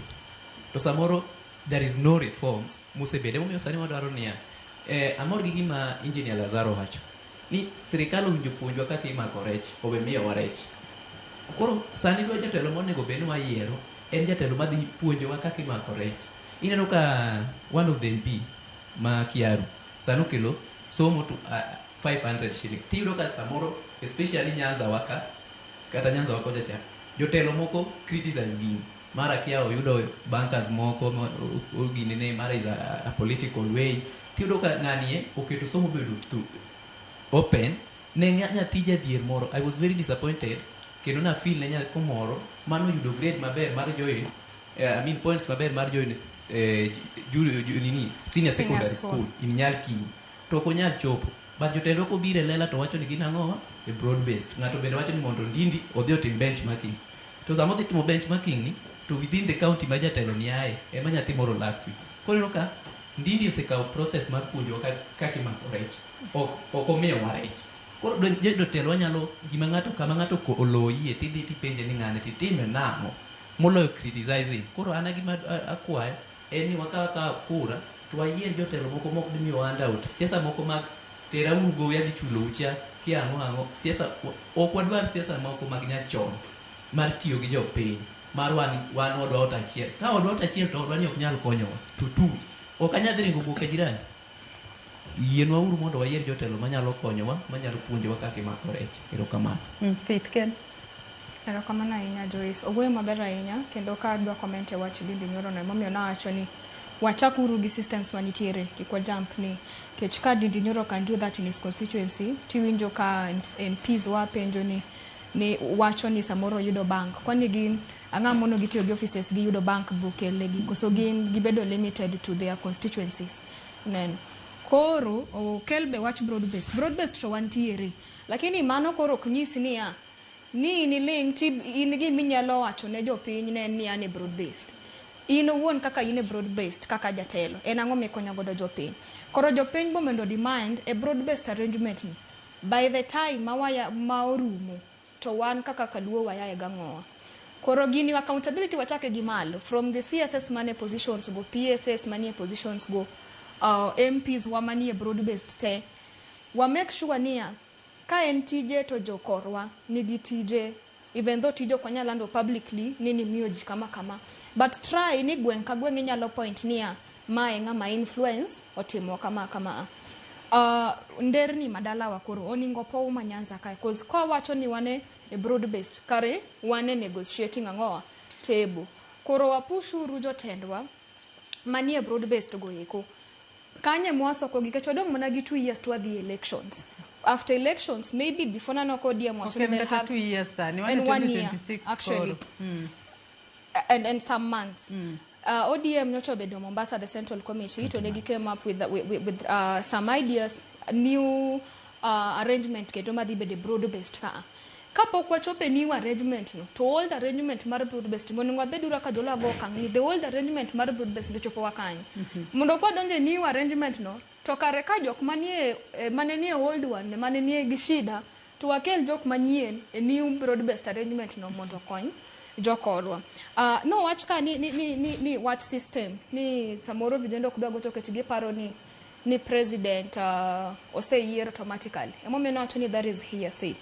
To samoro there is no reforms mosebedo. Emomiyo sani wadwaro niya, amor gi gima Engineer Lazaro owacho ni sirikal owinjo puonjwa kaka imako rech, owe miyowa rech. Koro sani dwa jatelo monego bed ni wayiero en jatelo madhi puonjowa kaka imako rech. Ineno ka one of the MP ma Kiaru sani okelo somo to 500 shillings. Tiyudo ka samoro especially Nyanza waka kata Nyanza wa kocha cha jotelo moko criticize gini mara kia oyudo bankers moko ginene mara is a political way. Tiyudo ka ng'ani oketo somo bedo open ne nyathi jadhier moro. I was very disappointed kendo na feel ne nyako moro mano yudo grade maber mar join I mean points maber mar join nini senior secondary school in Nyalkini to ok onyal chopo. But jotendwa kobiro e lela to wacho ni gin ang'owa e broad based. Ng'ato bende wacho ni mondo Ndindi odhi otim benchmarking. To sama odhi timo benchmarking ni to within the county ma jatelo ni aye ema nyathi moro lack fee. Koro ineno ka Ndindi osekawo process mar puonjowa kaka imako rech. Ok omiyowa rech. Koro jotelo wanyalo gima ng'ato kama ng'ato oloyie tidhi tipenje ni ng'ane titime nang'o moloyo criticizing. Koro an gima akwayo en ni wakaw akawa kura to wayier jotelo moko mok dhi miyowa handout. Siasa moko mag tera uru gowi adhi chulou cha kia ang'o ang'o. Siasa ok wadwar siasa moko mag nyachon mar tiyo gi jopiny mar wan odwa ot achiel. Ka odwa ot achiel to odwa ni ok nyal konyowa to tuch. Ok anyal dhi ringo guok e jirani. Yienwa uru mondo wayier jotelo manyalo konyowa, manyalo puonjowa kaka imako rech. Erokamano. Faith Ken. Erokamano ahinya Joyce. Owuoyo maber ahinya kendo ka adwa comment e wach Ndindi Nyoro no emomiyo nawacho ni wachak uru gi systems manitiere kik wa jump ni kech ka Ndindi Nyoro can do that in his constituency tiwinjo ka MPs wa penjo ni wacho ni samoro yudo bank kwani gin ang'o mono gitiyo gi offices gi yudo bank book kelnegi koso gin gibedo limited to their constituencies neno koro okel be wach broad based to wantiere lakini mano koro ok nyis niya ni in iling' ti in giminyalo wacho ne jopiny ne en ni an e broad based in owuon kaka in e broad based kaka jatelo en ang'o mikonyo godo jopiny koro jopiny bo mondo demand e broad based arrangement ni by the time ma orumo to wan kaka kaluo wayae gang'owa koro gini accountability wachake gi malo from the CSS manie positions go PSS manie positions go MPs wa manie broad based te wa make sure niya ka en tije to jokorwa nigi tije Even though tije ok wanyal lando publicly ni nimiyo ji kama kama. But try ni gweng' ka gweng' inyalo point niya, mae ng'ama influence otimo kama kama. Nderni madalawa koro oningo pow ma Nyanza kae cause kwawacho ni wan e broad based kare wan e negotiating ang'owa table. Koro wapushuru jotendwa manie broad based go eko. Kanye mwasoko gi nikech wadong' mana gi 2 years to wadhi elections. After elections maybe before nano ka ODM wacho Ok ni en they'll kata have 2 years sani, wan e en 1 year 2026 actually. koro. And some months. ODM nyocha obedo Mombasa, the Central Committee, to negi came up with some ideas, new arrangement kendo madhi bedo broad based ka. Kapok wachopo e new arrangement no, to old arrangement mar broad based mondo wabed uru kaka joluo go okang' ni the old arrangement mar broad based nochopo wa kanye. Mondo kwadonjo e new arrangement no, to kare ka jok manie mane nie old one mane nie gi shida, to wakel jok manyien e new broad based arrangement no mondo okony jokorwa. No wach ka ni wach system ni samoro vijende ok dwa gocho nikech giparo ni president oseyier automatically. Emomiyo nawacho ni that is hearsay.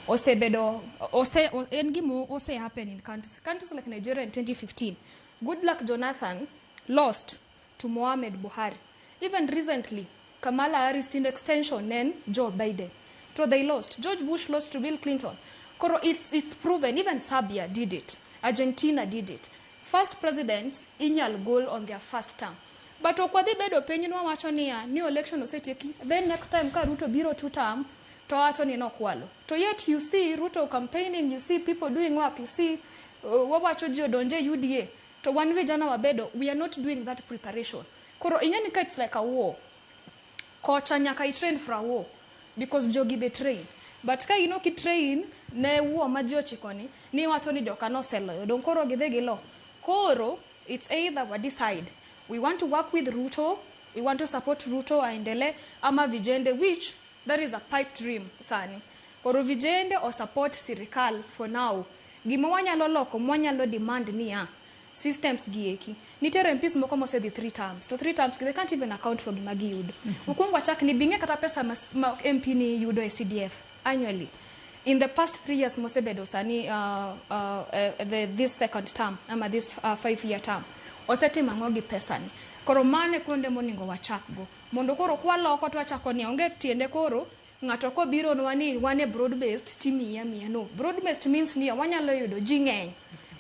Osebedo ose en gima ose happen in countries like Nigeria in 2015. Goodluck Jonathan lost to Mohamed Buhari. Even recently, Kamala Harris in extension nen Joe Biden. So they lost. George Bush lost to Bill Clinton. Koro it's proven. Even Serbia did it. Argentina did it. First presidents inyal gol on their first term. But ok wadhi bedo piny nwawacho niya ni election osetieki, then next time ka Ruto biro two term to wacho ni nokwalo. To yet you see Ruto campaigning, you see people doing work, you see wawacho ji odonje UDA. To wan vijana wabedo, we are not doing that preparation. Koro ing'e ni ka it's like a war. Kocha nyaka i train for a war because jogi be train. But ka in ok i train ne war ma ji ochiko ni, ni wacho ni joka noseloyo, dong koro gidhi gilo. Koro it's either we decide we want to work with Ruto, we want to support Ruto aendele, ama vijende, which that is a pipe dream sani. Koro vijende o support sirikal for now. Gima wanyalo loko, mwanyalo demand niya, systems gi eki. Nitiere MPs moko mosedhi 3 terms. To 3 terms they can't even account for gima giyudo. Mokwongo wachak ni bing'e kata pesa ma MP ni yudo e CDF annually. In the past 3 years mosebedo sani this second term, ama this 5-year term, osetimo ang'o gi pesa ni? Koro mane kuonde monego wachakgo. Mondo koro kwaloko to wachako ni onge tiende koro ng'ato kobiro nwa ni wan e broad based timiye amiya. No, broad based means ni wanyalo yudo ji ng'eny.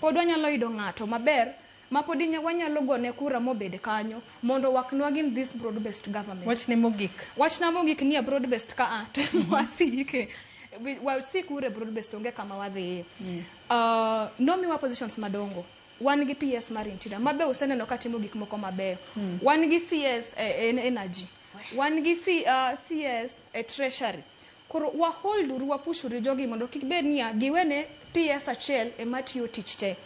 Pod wanyalo yudo ng'ato maber ma pod wanyalo gone kura mobed kanyo mondo waknwa gin this broad based government. Wachne mogik. Wachna mogik ni e broad based ka a to wasike. Wasik ure broad based onge kama wadhiye. Nomiwa positions madongo. Wan gi PS mar Interior mabe useneno ka timo gik moko mabeyo. Wan gi CS e Energy. Wan gi CS e Treasury. Koro wahold uru wapushuru jogi mondo kik bed niya giwene PS achiel ema tiyo tich te.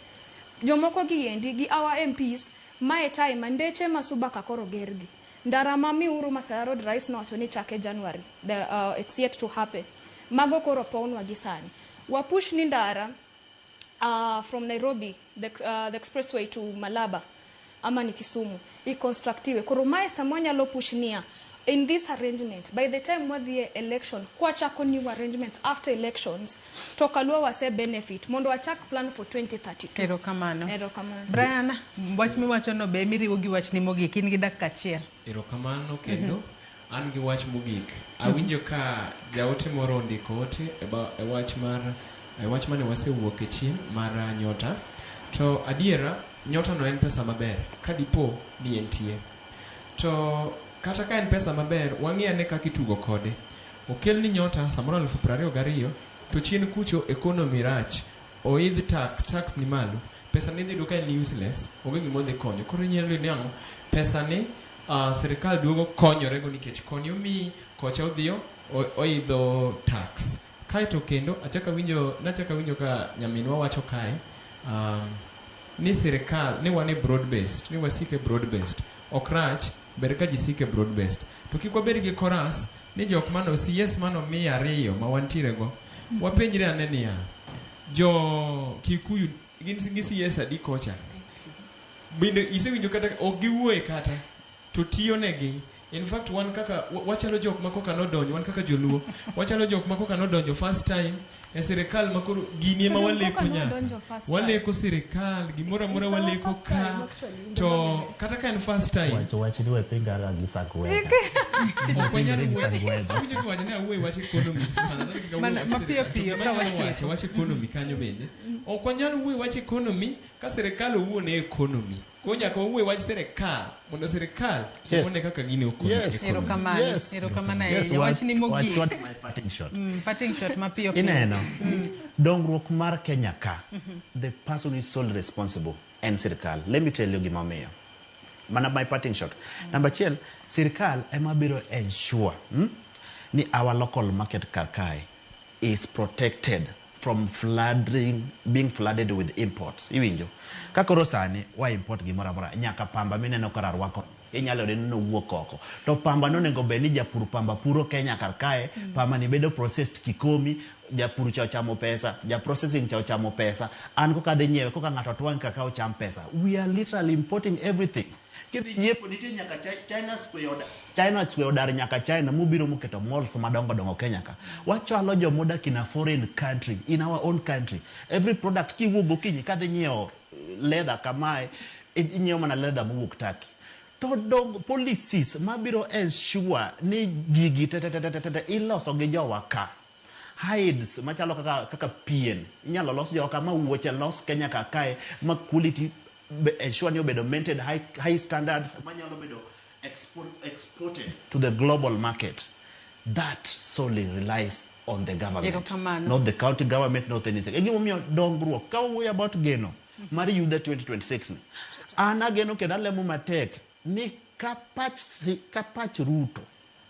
Jomoko gi endi gi our MPs mae time ma ndeche ma Suba ka koro gergi. Ndara ma Miuru Masaya Road Rais nowacho ni chake January. It's yet to happen. Mago koro pownwa gi sani. Wapush ni ndara from Nairobi, the expressway to Malaba, ama ni Kisumu, iconstructiwe. Koro mae sama wanyalo push niya, in this arrangement, by the time wadhi e election, kwachako new arrangements after elections, to kaluo wase benefit, mondo wachak plan for 2032. Erokamano. Erokamano. Brian, wach miwachono be miriwo gi wachni mogik, in gi dakika achiel. Erokamano kendo. An gi wach mogik. Awinjo ka jaote moro ondiko ote e wach mar e wach mane wasewuok e chien mar nyota. To adiera nyota no en pesa maber ka dipo ni entie. To kata ka en pesa maber, wang'i ane kaka itugo kode. Okelni nyota samoro 22,000 to chien kucho economy rach. Oidh tax, tax ni malo. Pesa ni idhi yudo ka en useless, onge gima odhi konyo. Koro inyalo yudo ni ang'o? Pesa ni sirikal duogo konyorego nikech koni omiyi, kocha odhiyo oidho tax. Kaeto kendo nachako awinjo ka nyaminwa wacho kae ni sirikal ni wan e broad based, ni wasike broad based. Ok rach, ber ka ji sike broad based. To kik wabed gi chorus ni jok mano CS mano 200 ma wantiere go. Wapenjre ane niya, jo Kikuyu gin gi CS adi kocha? Bende isewinjo kata ok giwuoye kata to tiyo negi. In fact, wan kaka wachalo jok ma koka nodonjo, wan kaka joluo, wachalo jok ma koka nodonjo first time e sirikal ma koro gini ema To waleko koka nyaka. nodonjo first time. Waleko sirikal, gimoro amora It's our waleko first time, ka. actually, in the To government. kata ka en first time, Wach wach ni we pinga gi Sangwenya. ok wanyal Gi wuoyo. Sangwenya. Awinjo kiwacho ni awuoyo e wach economy sana, sana kik awuo Mana- wach mapiyo sirikal. To piyo gima ka anyalo watieko. wacho, wach economy kanyo bende. Ok wanyal wuoyo wach economy ka sirikal owuon e economy. Koro nyaka wawuo e wach sirikal mondo sirikal Yes. one kaka gini okonyo Yes. economy. Erokamano. Yes. Erokamano Yes, ahinya. wach- Wachni mogik. wach- wach my parting shot. Parting shot mapiyo piyo. Ineno, dongruok mar Kenya ka, the person who is solely responsible en sirikal. Let me tell you gimomiyo. Mana my parting shot. Namba achiel, sirikal ema biro ensure ni our local market kar kae is protected from flooding, being flooded with imports. Iwinjo? Ka koro sani wa import gimoro amora, nyaka pamba mineno kar arwako inyalo yude ni nowuok oko. To pamba nonego bed ni japur pamba puro Kenya kar kae, pamba ni bedo processed Kikomi, japur cha ochamo pesa, ja processing cha ochamo pesa, an koka adhi nyiewe, koka ng'ato twang' kaka ocham pesa. We are literally importing everything. Kidhi nyiepo nitie nyaka China Square oda, China Square odar nyaka China mobiro moketo malls madongo dongo Kenya ka. Wachwalo jomodak in a foreign country, in our own country. Every product kiwuok gokinyi kadhi nyiewo leather kamae, inyiewo mana leather mowuok Turkey. To dong policies mabiro ensure ni gigi te te te te te te iloso gi jowa ka. Hides machalo kaka, kaka pien inyalo los jowa ka ma wuoche los Kenya ka kae ma quality ensure ni obedo maintained high, high standards manyalo bedo exported to the global market. That solely relies on the government, Erokamano. not the county government, not anything. E gimomiyo dongruok ka wawuoyo about geno mar yudhe 2026 ni an ageno kendo alemo matek ni ka pach, ka pach Ruto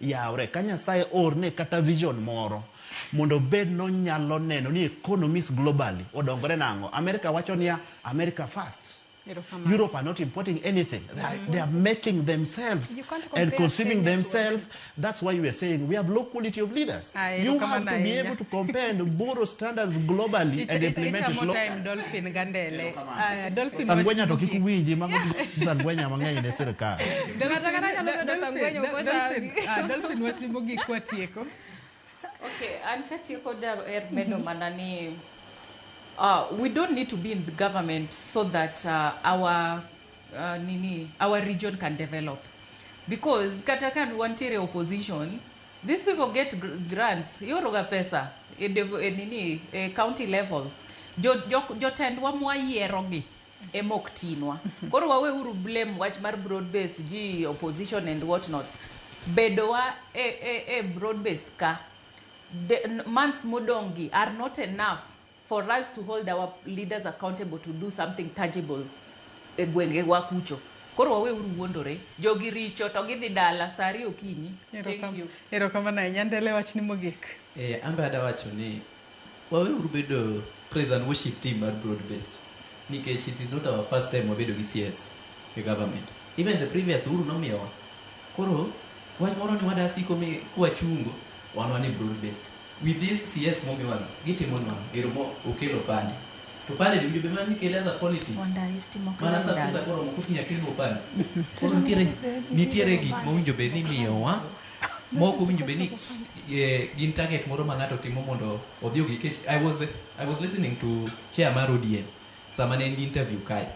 yawre ka Nyasaye orne kata vision moro mondo obed nonyalo neno ni economies globally odongore nang'o. America wacho niya America first. Erokamano. Europe are not importing anything. They are making themselves You can't and compare consuming Kenya to themselves. That's why we are saying we have low quality of leaders. Ah, You have erokamano to be ahinya. able to compare and borrow standards globally and implement it Itamo locally. time Dolphin Gandele. Dolphin Sangwenya to wach kik mogik. uwinji mago sangwenya mang'eny ne sirikal. Ng'ato kata nyalo bedo sangwenyo ok ochavi. Dolphin wachni mogik kwatieko. Okay, an katieko daher medo mana ni we don't need to be in the government so that our nini our region can develop, because kata ka wantiere opposition, these people get grants, ioroga pesa e, e nini e county levels. Jotendwa mwayierogi ema ok tinwa. Koro waweuru blame wach mar broad base ji opposition and what not. Bedowa e broad base ka the months modong' are not enough for us to hold our leaders accountable to do something tangible e gwengewa kucho. Koro waweuru wuondore. Jogi richo to gidhi dala saa 2 okinyi. Thank you. Erokamano ahinya. Ndele wachni mogik. An be ada wacho ni waweuru bedo praise and worship team mar broad based nikech it is not our first time wabedo gi CS e government. Even the previous Uhuru nomiyowa. Koro wach moro ni wada siko mi kwachungo wan wan e broad based. With this CS momiwano gitimo nwa ero mo okelo pande. To pande ni winjo be mana nikele as a politics. Mana sa siasa koro moko kinya kel opande. Koro nitiere gik mowinjo bed ni miyowa moko winjo bed ni gin target moro ma ng'ato timo mondo odhi ogi nikech I was listening to chair mar ODM sama ne en gi interview kae.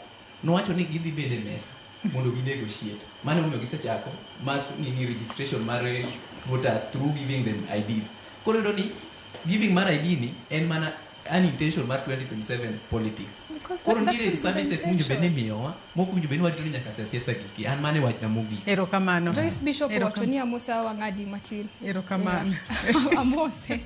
Nowacho ni gidhi bedo e mesa mondo gi negotiate. Mano emomiyo gisechako mas nini registration mar voters through giving them IDs. Koro iyudo ni giving mar ID ni en mana an intention mar 2027 politics. Because Koro that nitiere should be the services mowinjo bed ni intention. miyowa mok owinjo bed ni warito ni nyaka sa siasa giki. An mano e wachna mogik. Erokamano. Joyce Bishop owacho ni amose wang'adi matin. Erokamano. Yeah. Amose.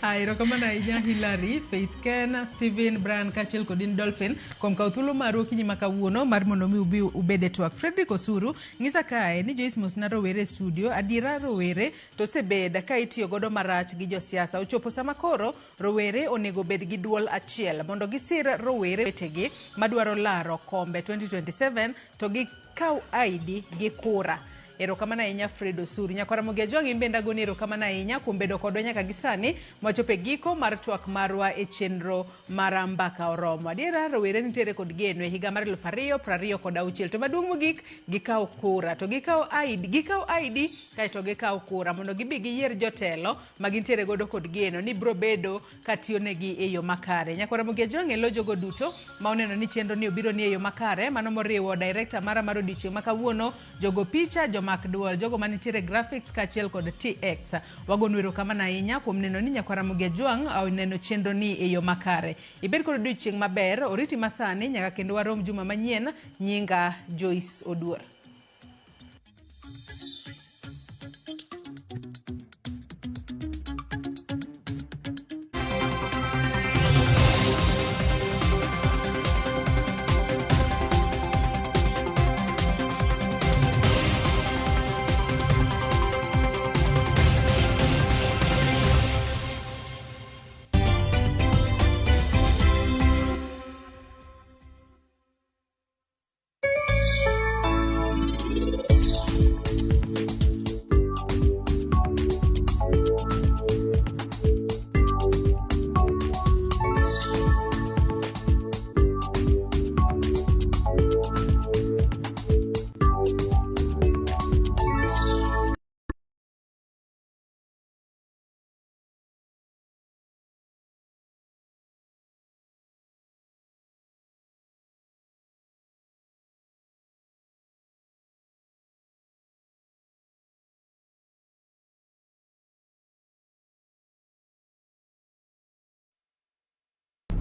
Erokamano ahinya Hilary, Faith Ken, Stephen, Brian kaachiel kod in Dolphin kuom kawo thuolo maru okinyi ma kawuono mar mondo mi ubi ubed e twak. Fredrick Osuru ng'isa kae ni Joyce mosna rowere e studio, adiera rowere to osebed ka itiyo godo marach gi josiasa. Ochopo sama koro rowere onego bed gi duol achiel mondo gisir rowere wetegi madwaro laro kombe 2027 to gikaw ID gi kura. Erokamano ahinya Fred Osuru. Nyakwar Ramogi Ajwang' in bende agoni erokamano ahinya kuom bedo kodwa nyaka gi sani mwachopo e giko mar twak marwa e chenro mar Mbaka Oromo. Adiera rowere nitiere kod geno e higa mar 2026 to maduong' mogik gikaw kura to gikaw ID, gikaw ID kaeto gikaw kura mondo gibi giyier jotelo ma gintiere godo kod geno ni biro bedo katiyonegi e yo makare. Nyakwar Ramogi Ajwang' elo jogo duto ma oneno ni chenro ni obiro ni e yo makare, mano moriwo director mara mar odiochieng' ma kawuono, jogo picha, jomak duol, jogo manitiere graphics kaachiel kod TX. Wagonu erokamano ahinya kuom neno ni Nyakwar Ramogi Ajwang' oneno chenro ni e yo makare. Ibed kod odiochieng' maber, oriti masani nyaka kendo warom juma manyien. Nyinga Joyce Oduor.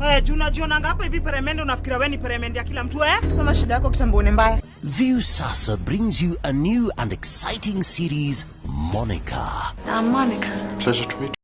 Eh, juu unajionanga hapa hivi peremende unafikiria wewe ni peremende ya kila mtu eh? Sema shida yako kitambo ni mbaya. Viusasa brings you a new and exciting series, Monica. I'm Monica. Pleasure to meet